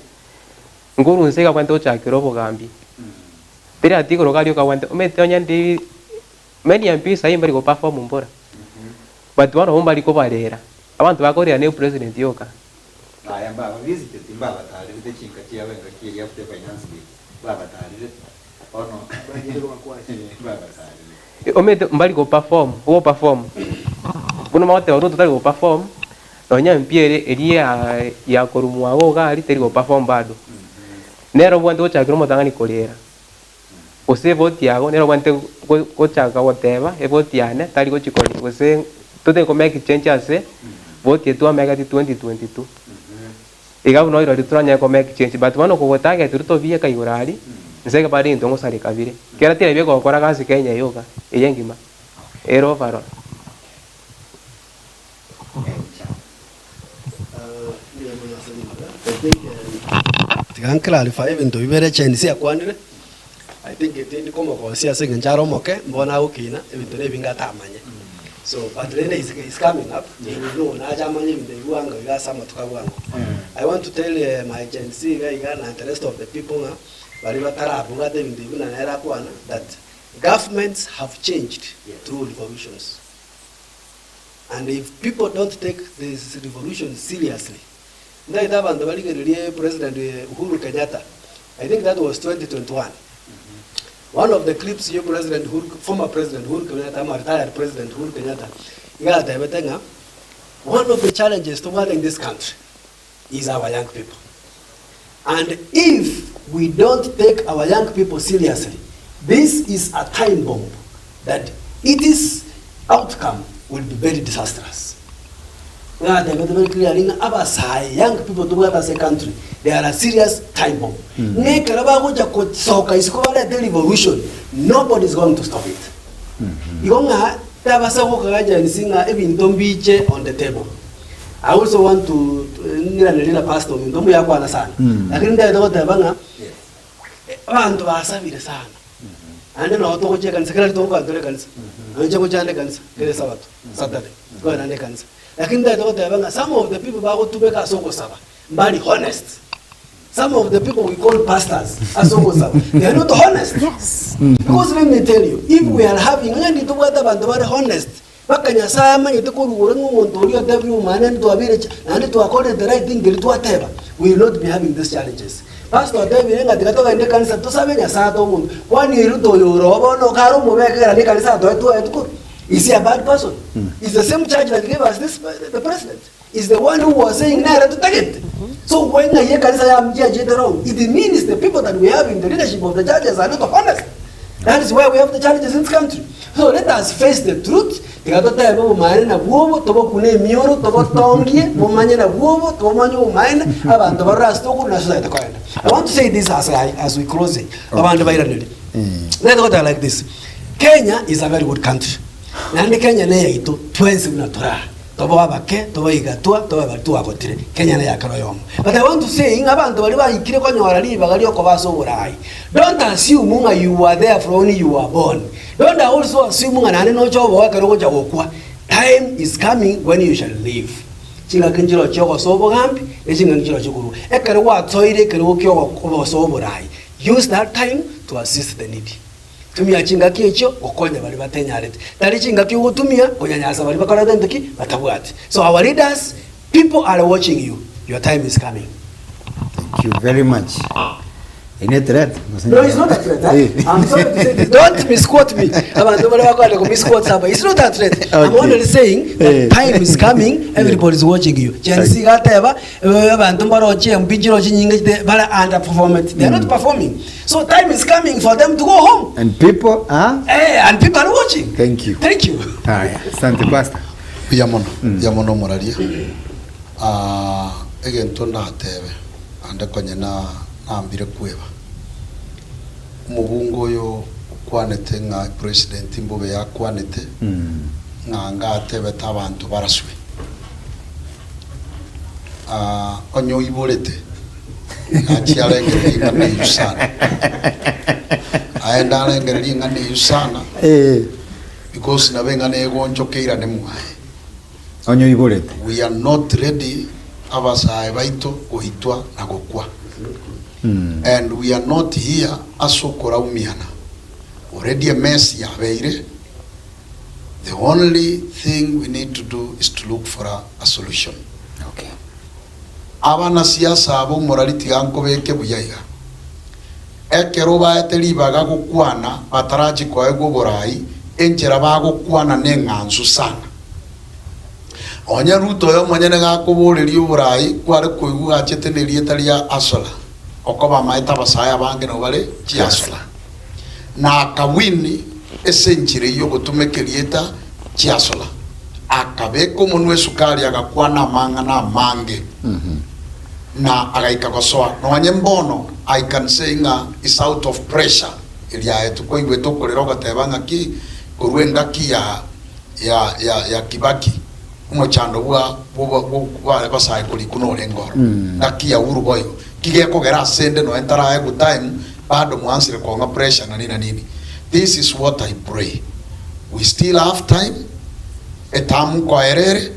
Nkorwa inse igabwenerete gochakera obogambi. Teri ati igoro iga rioka abwenerete, omanyete onye ndi many MPs sahi mbari go perform mbora, but bono abwo mbari kobarera, abanto bakorera ne president yoka. Aya mbaba visited mbabatarerete chinka chiabo engaki eria after finance bill mbabatarerete bono mbabatarerete. Omanyete mbari go perform, ogo perform buna bagoteba Ruto tari go perform. Nonya MP ere eria ya ya korwa mwago iga aria teri go perform bado. Nere obwenerete gochakera omotang'ani korera, gose evoti yago nere obwenerete gochaka goteba evoti yane tari gochi kori gose totari ko make change ase voti eye twamegeti 2022. Iga buna oirori toranyare ko make change but bono kogotarget Ruto bieka igoro aria, inse ekebare intwe ngosareka bire. Kera tira bieka gokora gasi Kenya yoka, eye engima, ere overall. Tiga nclarify ebinto bibere Gen Z akwanire, I think tindi komogosia ase eng'encho are omoke, mbono agokina, ebinto na ebinge atamanye. So but rende is is coming up, he will know nache amanye ebinto ebi bwango iga ase amatuko a bwango. I want to tell my Gen Z iga iga na the rest of the people ng'a baria batarabwate ebinto ebi buna nere akwana that governments have changed through revolutions. And if people don't take this revolution seriously, ntaete abanto barigererie President Uhuru Kenyatta, I think that was 2021, one of the clips ya President Uhuru, former President Uhuru Kenyatta ama retired President Uhuru Kenyatta, iga atebete ng'a one of the challenges tobwate in this country is our young people. And if we don't take our young people seriously, this is a time bomb that its outcome will be very disastrous. Natebete very clearly ng'a abasae, young people tobwate ase ecountry, they are a serious time bomb. Ng'a ekero bagocha kosoka isiko barete revolution, nobody is going to stop it. Igo ng'a tabasa gokaga Gen Z ng'a ebinto mbiche on the table. I also want to ng'iranerie na pastor ominto mbuya akwana sana lakini ntagete goteba ng'a abanto basabire sana naende nabo togochia ekanisa kera rituko nkoenda tore ekanisa nonye ngocha ande ekanisa kera esabato Saturday nkoenda ande ekanisa lakini ntagete goteba ng'a some of the people bagotumeka ase ogosaba mbari honest some of the people we call pastors ase ogosaba they are not honest because let me tell you if we are having onye nditobwate abanto bare honest Mpaka Nyasae amanyete korwa igoro ng'a omonto oria otebire omomaene naende twabeire cha naende twakorire the right thing keria twateba, we will not be having these challenges. Pastor otebire ng'a tiga togende ekanisa tosabe Nyasae atoe omonto, kwani Ruto oyo ore oo bono kare omobe ekegera na ekanisa atoetwe oetwe korwa? Is he a bad person? Is the same church that gave us this the president? Is the one who was saying nere totagete? So why ng'ai ekanisa yachete wrong? It means the people that we have in the leadership of the churches are not honest. That is why we have the challenges in this country. So let us face the truth. Tiga totebe obomaene nabwo obo, tobokune emioro, tobotongie, bomanye nabwo obo, tobomanye obomaene, abanto barore ase tokorwa na ase totagete kogenda. I want to say this as, I, as we close it. Abande bairaneri. Let's go like this. Kenya is a very good country. Naende Kenya neyaito twensi buna tore aa. Tobe abake, tobe igatwa, tobe baria twagotire. Kenya neya kera oyomo. But I want to say ng'a abanto baria baikire konyora ribaga riokoba ase oboraai, don't assume ng'a you were there from when you were born. Don't also assume ng'a naende noche oboe ekero ogocha gokwa. Time is coming when you shall leave. Chingaki nchiroo chiogosoa obogambi, ne chingaki nchiroo chikorwa. Ekero gwatsoire ekerogo kiogosoa oboraai, use that time to assist the needy. Tumia chingaki echio gokonya baria batenyarete, tari chingaki ogotumia konyanyasa baria bakorete gento ki? Batabwati. So our leaders, people are watching you, your time is coming. Thank you very much. Eye ne threat? Gose No, it's not a threat. Eh? I'm sorry to say this. Don't misquote me. Abantu bare bakwenda ko misquote saba. It's not a threat. I'm Okay. only saying that Eh. time is coming, everybody is watching you. Gen Z gateba, eh, abanto mbaroche mbi chiroche nyinge chite bare underperformed. They are not performing. So time is coming for them to go home. And people are? Eh, and people are watching. Thank you. Thank you. Haya, asante pastor. Mbuya mono, mbuya mono omoraria. Ah, egento ndatebe ande konye na nambire kweba. Omobunge oyo okwanete ng'a president mbobe yakwanete ng'a ngatebete abanto baraswe. Ah, onye oiborete Ng'achie arengererie ring'ana eyio sana. Aende arengererie ring'ana eyio sana Eh. because nabo eng'ana egonchoka eirane mwaye. Onye oiborete. We are not ready abasae baito goitwa na gokwa. And we are not here ase okoraumiana. Already emess yabeire, the only thing we need to do is to look for a, a solution. Okay. Abanasiasa aba omorari tiga nkobeke buya iga. Ekero obaete ribaga gokwana batarachi koegwa oborai, enchera bagokwana neng'ansu sana. Onye Ruto oyo omonyene gakoboreria oborai kware koigwa gachete nerieta ria Asola. Okoba amaete abasae abange nabo bare chiasula. Na akawini ase enchera eyio ogotumeka erieta chiasula. Akabeka omonwa esukari agakwana amang'ana amange na agaika gosoa. Nonye mbono I can say ng'a is out of pressure eria aye twaigwete okorera ogoteba ng'aki korwa engaki ya ya ya ya Kibaki omochando bwa bwa abasae korikwa norenge oro. Ngaki ya Uhuru boigo. Ki gekogera asende nonya ntaraegwa time bado mwansire kong'a pressure na nini na nini. This is what I pray. We still have time, etamu nkoera ere,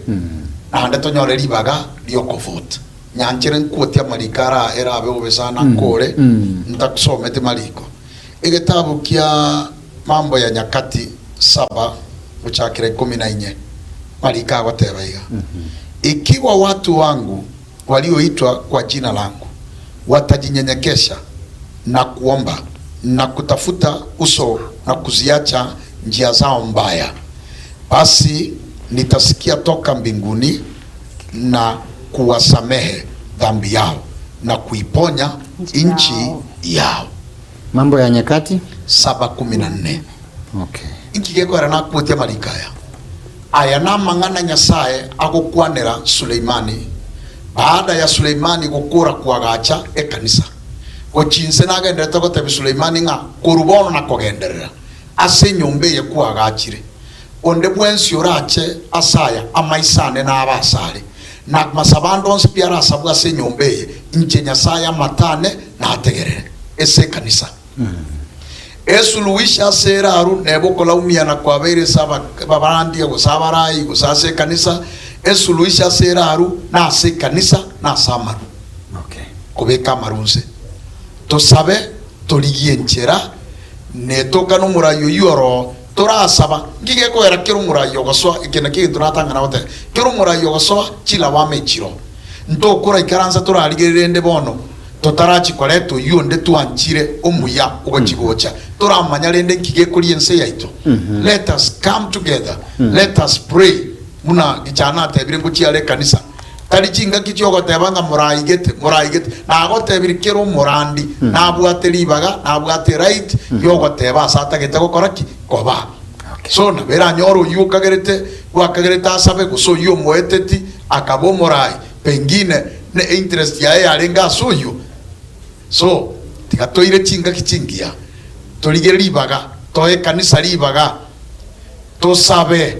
naende tonyore ribaga riokovote. Nyanchere nkwotie amariko ara erabe bobe sana nkore ntasometi mariko. Egetabu kia Mambo ya Nyakati saba gochakera ikomi na inye, mariko agoteba iga, Ikiwa watu wangu walioitwa kwa jina langu watajinyenyekesha na kuomba na kutafuta uso na kuziacha njia zao mbaya, basi nitasikia toka mbinguni na kuwasamehe dhambi yao na kuiponya nchi yao. Mambo ya Nyakati. 7:14. Okay. Inki gekoera nakwotia amariko aya? Aya namang'ana Nyasae agokwanera Suleimani baada ya Suleimani gokora koagacha ekanisa. Gochia inse nagendererete gotebia Suleimani ng'a korwa bono na kogenderera ase enyomba eye kwaagachire, onde bwensi orache ase aya amaiso ane nabe asare, na amasabo ande onsi pi arasabwe ase enyomba eye, inche Nyasae amato ane nategerere. Ase ekanisa. Esuluhisho ase eraru nebe okolaumiana kwabeire ase abarandia gose abarai gose ase ekanisa, esuluhisho ase eraru nase ekanisa nase amaru. Kobeka amaru nse. Tosabe torigie enchera netoka nomorai oyio oroo torasaba nki gekogera kera omorai ogosoa eke nakio egento natang'ana goteba kera omorai ogosoa chilawama echiro ntokoraikaransa torarigerere rende bono Totarachi koreta oyio onde twanchire omuya ogochi gocha, toramanya rende nki gekoria ense yaito. Let us come together, let us pray buna Gichana atebire ngochia are ekanisa. Tari chingaki chiogoteba ng'a moraigete, moraigete. Nagotebiri kera omorandi nabwate ribaga, nabwate right yogoteba ase atagete gokora ki? Koba. So nabo eranyore oyio okagerete, bwakagerete asabe gose oyio omoeteti akaba omorai. Pengine ne interest yaye yarenge ase oyio. So tiga toire chingaki chingiya, torige ribaga, toe ekanisa ribaga, tosabe.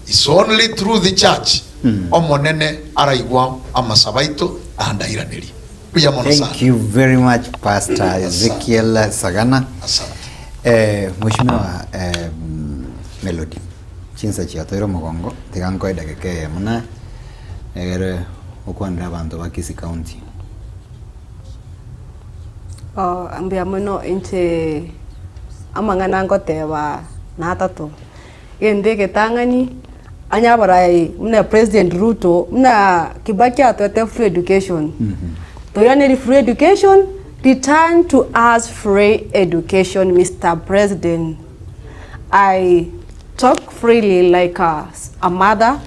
It's only through the church Omonene araigwa amasabo aito naende airanerie. Mbuya mono sana. Thank you very much Pastor Ezekiel Sagana. Asante. Eh, Mheshimiwa eh, Melody, chinsa chiatoire omogongo, tiga nkoe edakika eyemo na Egere okwanere abanto ba Kisii County. Oh, mbuya mono inche amang'ana ngoteba natato, egento egetang'ani, onye abarai buna president Ruto, buna Kibaki atoete free education, toiranerie free education, return to us free education Mister President. I talk freely like a, a mother.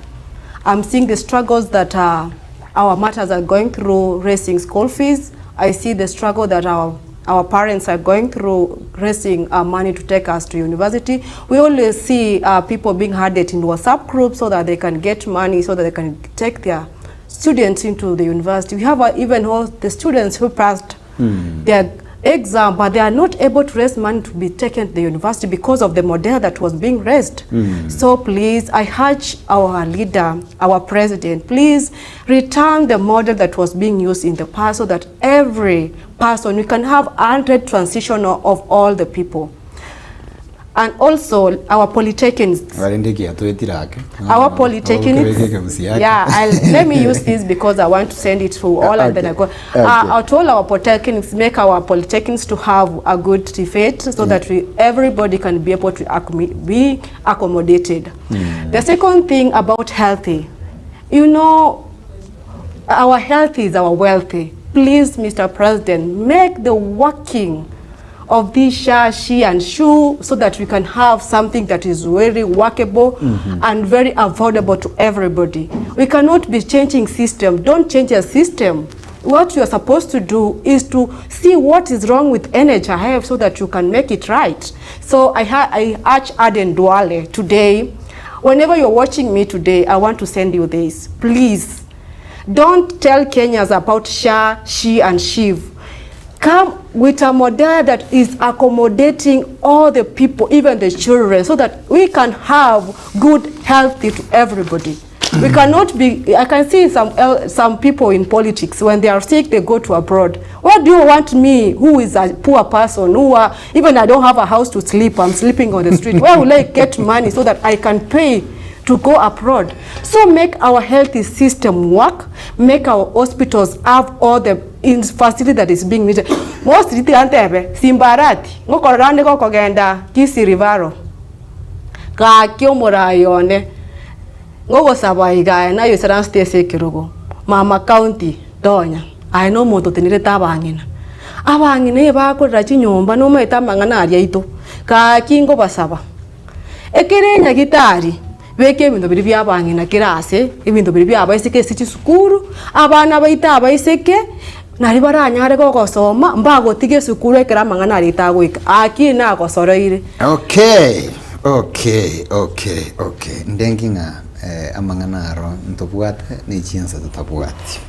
I'm seeing the struggles that uh, our mothers are going through raising school fees. I see the struggle that our our parents are going through raising uh, money to take us to university. We always see uh, people being added in WhatsApp groups so that they can get money, so that they can take their students into the university. We have uh, even all the students who passed their exam, but they are not able to raise money to be taken to the university because of the model that was being raised. So please, I urge our leader, our president, please return the model that was being used in the past so that every person, we can have 100 transition of all the people. And also our polytechnics. Barende ekiato etira ake. Our polytechnics. Yeah, I'll, let me use this because I want to send it to all and then I go. To all our polytechnics, make our polytechnics to have a good debate so that we everybody can be able to be accommodated. The second thing about healthy, you know, our health is our wealthy. Please, Mr. President, make the working of this sha, she, and shu so that we can have something that is very workable and very affordable to everybody. We cannot be changing system. Don't change a system. What you are supposed to do is to see what is wrong with NHIF so that you can make it right. So I, I urge Aden Duale today, whenever you're watching me today, I want to send you this. Please, don't tell Kenyans about SHA, SHE, and SHIV. Come with a model that is accommodating all the people, even the children, so that we can have good health to everybody. We cannot be, I can see some, some people in politics, when they are sick, they go to abroad. What do you want me, who is a poor person, who are, even I don't have a house to sleep, I'm sleeping on the street. Where will I get money so that I can pay to go abroad? So make our health system work, make our hospitals have all the facility that is being needed. Mostly tiga ntebe, Simbarati, ngokorora ande gokogenda Kisii Referral. Gaki omorai one, ngogosaba iga aye naye oisaransete ase ekerogo, mama county, tonya, aye na omonto otenerete abang'ina. Abang'ina ebakorera chinyomba nomaete amang'ana aria aito, gaki ngobasaba, ekere enyagitari, beka ebinto biria bia abang'ina kera ase, ebinto biria bia abaiseke ase chisukuru, abana baito abaiseke, nari baranyare gogosoma, mbagotiga esukuru ekero amang'ana aria aito agoika, lakini nagosoroire. Okay, okay, okay, okay. Ndenki ng'a eh, amang'ana aro ntobwate ne chinsa totabwati.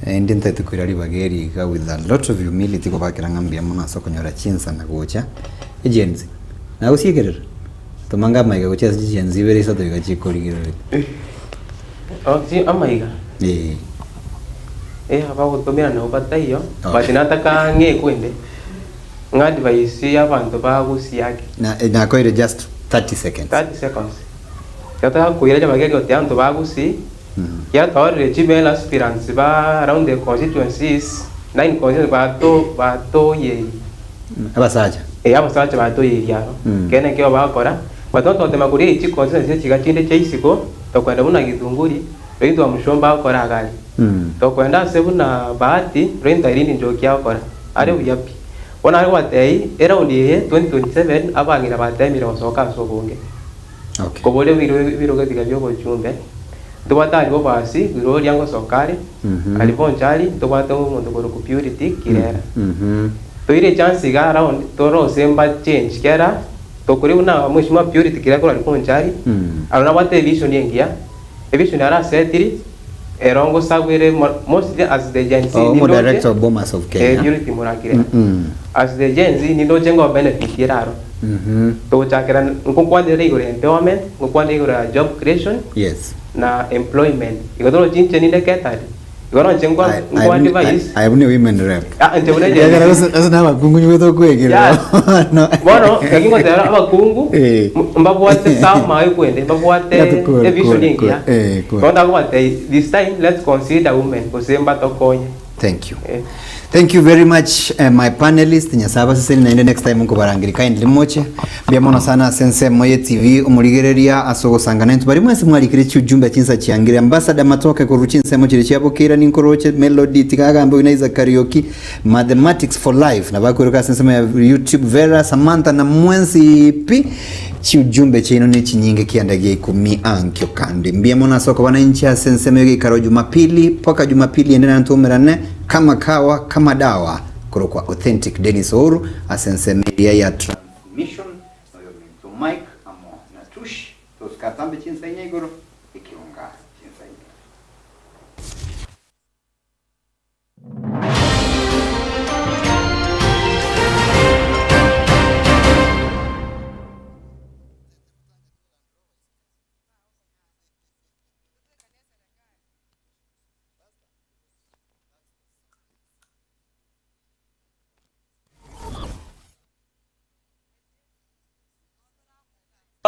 Naende ntagete koira ribaga eri iga with a lot of humility kobakera ng'a mbuya mono ase okonyora chinsa na gocha. Egenz, nagosiekerera? Toma amaiga gochia ase chigenz ibere isato iga chikorigereria. Oh, chi amaiga. Eh. Eh, abagotomera nabo bataiyo, Okay. but nataka ng'e kwende. Ng'a advise abanto bagusiake. Na eh, nakoire just 30 seconds. 30 seconds. Nataka koira ribaga eri gotebi abanto bagusi, kiatorire chimale aspirants ba around the constituencies, nine constituencies bato batoyeri. Abasacha. Eh, abasacha batoyeri aro. Kende nkio bagokora, but tototema koria echi constituencies chiga chinde chia isiko, tokoenda buna Githunguri, Reinto wa Mushomba agokora agari. Tokoenda ase buna Bahati, Reinto Irene Njoki agokora. Are buya pi. Bono are gobatebia, eround eye 2027 abang'ina batemire gosoka ase obonge. Okay. Koboria ebiro ebirogo ebiga bia obochumbe, ntobwate aria Bobasi, Gloria ngosoka are, aria Bonchari, ntobwate omonto okorokwa Purity Kirera. Toire echance iga around torose mba change kera tokoria buna mweshimiwa Purity Kirera korwa aria Bonchari, aro nabwate evision engiya, evision arasetiri, ero ngosabwere mostly as the Gen Z Oh, nindoche, omo-director of Bomas of Kenya. eh, Purity Murakire. As the Gen Z nindoche ngo benefit ere aro. Togochakera nkokwanera igoro ya empowerment, nkokwanera igoro ya job creation, Yes. na employment. Igo toroche inche ninde catered. Igo nonche nkwa nkwa advise. Aye buna women rep. Ah, inche buna Ekiagera Gen Z. gose gose nabakungu nyuma tokwegera. Yes. Bono naki ngoteba abakungu Eh. mbabwate tamaa ekwende mbabwate Yeah, cool, evision cool, engiya. cool. Eh, cool. Bono ndagobatebia this time let's consider women gose mbatokonye. Thank you. Eh. Thank you very much uh, my panelist Nyasaye abaseseni naende next time nkobarangeri kindly moche. Mbuya mono sana ase ensemo ye TV omorigereria ase ogosangana intwe bari mwensi mwarikire chiujumbe chinsa chiangire Ambassador Matoke korwa chinsemo chiria chia Bokeira ninkoroche Melody tigagambe oina Isaac Kariuki Mathematics for life nabakweroka ase ensemo ya YouTube Vera Samantha na mwensi pi Chiujumbe chiaino nechinyinge kianda gia ikomi ankio kande. Mbuya mono ase okoba nainche ase ensemo y'egeikaro Jumapili mpaka Jumapili ende naende ntoumerane kama kawa kama dawa korokwa Authentic Dennis Ouru ase ensemo eria ya Transmission noyominto Mike amo na Tush tosuka atambe chinsa inya igoro ekeonga chinsa inya.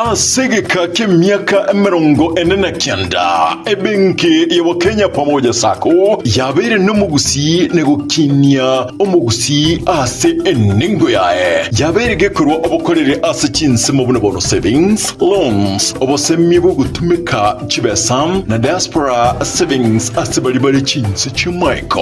Ase egeka ki'emiaka 49, ebenki ya Wakenya Pamoja Sacco yabeire nomogusii na gokinia omogusii ase enengo yaye. Yabeire gekorwa obokoreri ase chinsemo buna bono savings, loans, obosemia bw'ogotumeka chibesa na diaspora savings ase baria bare chinse chi'amaiko.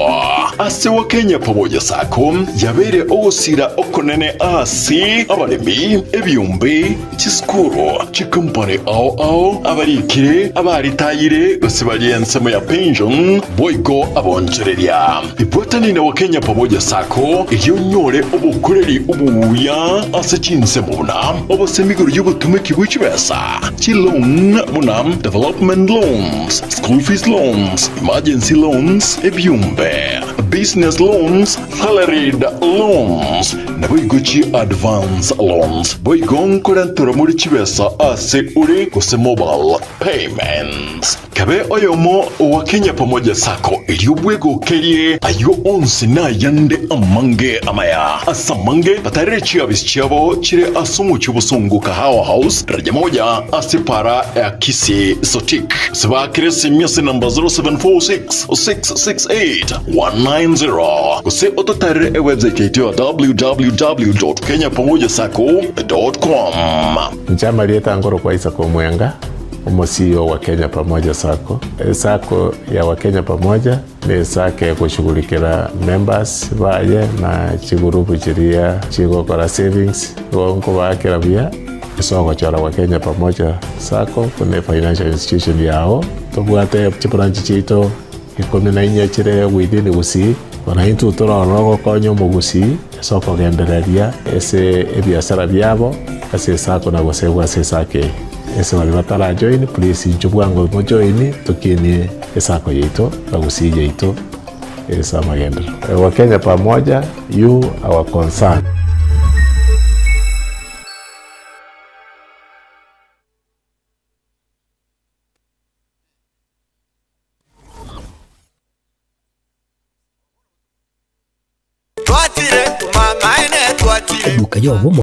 Ase Wakenya Pamoja Sacco yabeire ogosira okonene ase abaremi, ebiombe, chisukuru. Chikompani ao ao, abarikire, abaritayire, gose baria ensemo ya pension, boigo abonchoreria. Ibwatani na Wakenya Pamoja Sacco erio onyore obokoreri obuya ase chinsemo buna obosemi igoro y'obotomeki bwe chibesa, chiloan buna development loans, school fees loans, emergency loans, ebiombe, business loans, salaried loans, naboigo chi advance loans. Boigo nkorenterwa more chibesa ase ore gose mobile payments. Kabe oyomo owa Kenya Pamoja Sacco erio bwegokerie ayio onsi na ayande amange amaya. Ase amange batarere chiabisi chiabo chire ase omochie obosongo Kahawa House, daraja moja ase para ya Kisii Sotik. Gose baakere esimi ase namba 0746 668 190 gose ototarere ewebsite yaito ya www.kenyapamojasacco.com. Inche amarieta nkorokwa Isaac Omwenga, omo-CEO wa Kenya Pamoja Sacco. Esacco ya Wakenya Pamoja ne esacco egoshughulikera members baye na chigurupu chiria chigokora savings, igo nkobaakera buya ase ogochora Wakenya Pamoja Sacco buna efinancial institution yao. Tobwate chibranch chiaito ikomi na inye chire within Gusii, bono intwe torore ogokonya omogusii ase okogendereria ase ebiasara biabo ase esacco na gosegwa ase esacco eye. Ase baria batarajoin please inchuo bwango mojoin tokinie esacco yaito na Gusii yaito ase amagenderero. Wakenya pamoja, you our concern. Eduka y'obomo.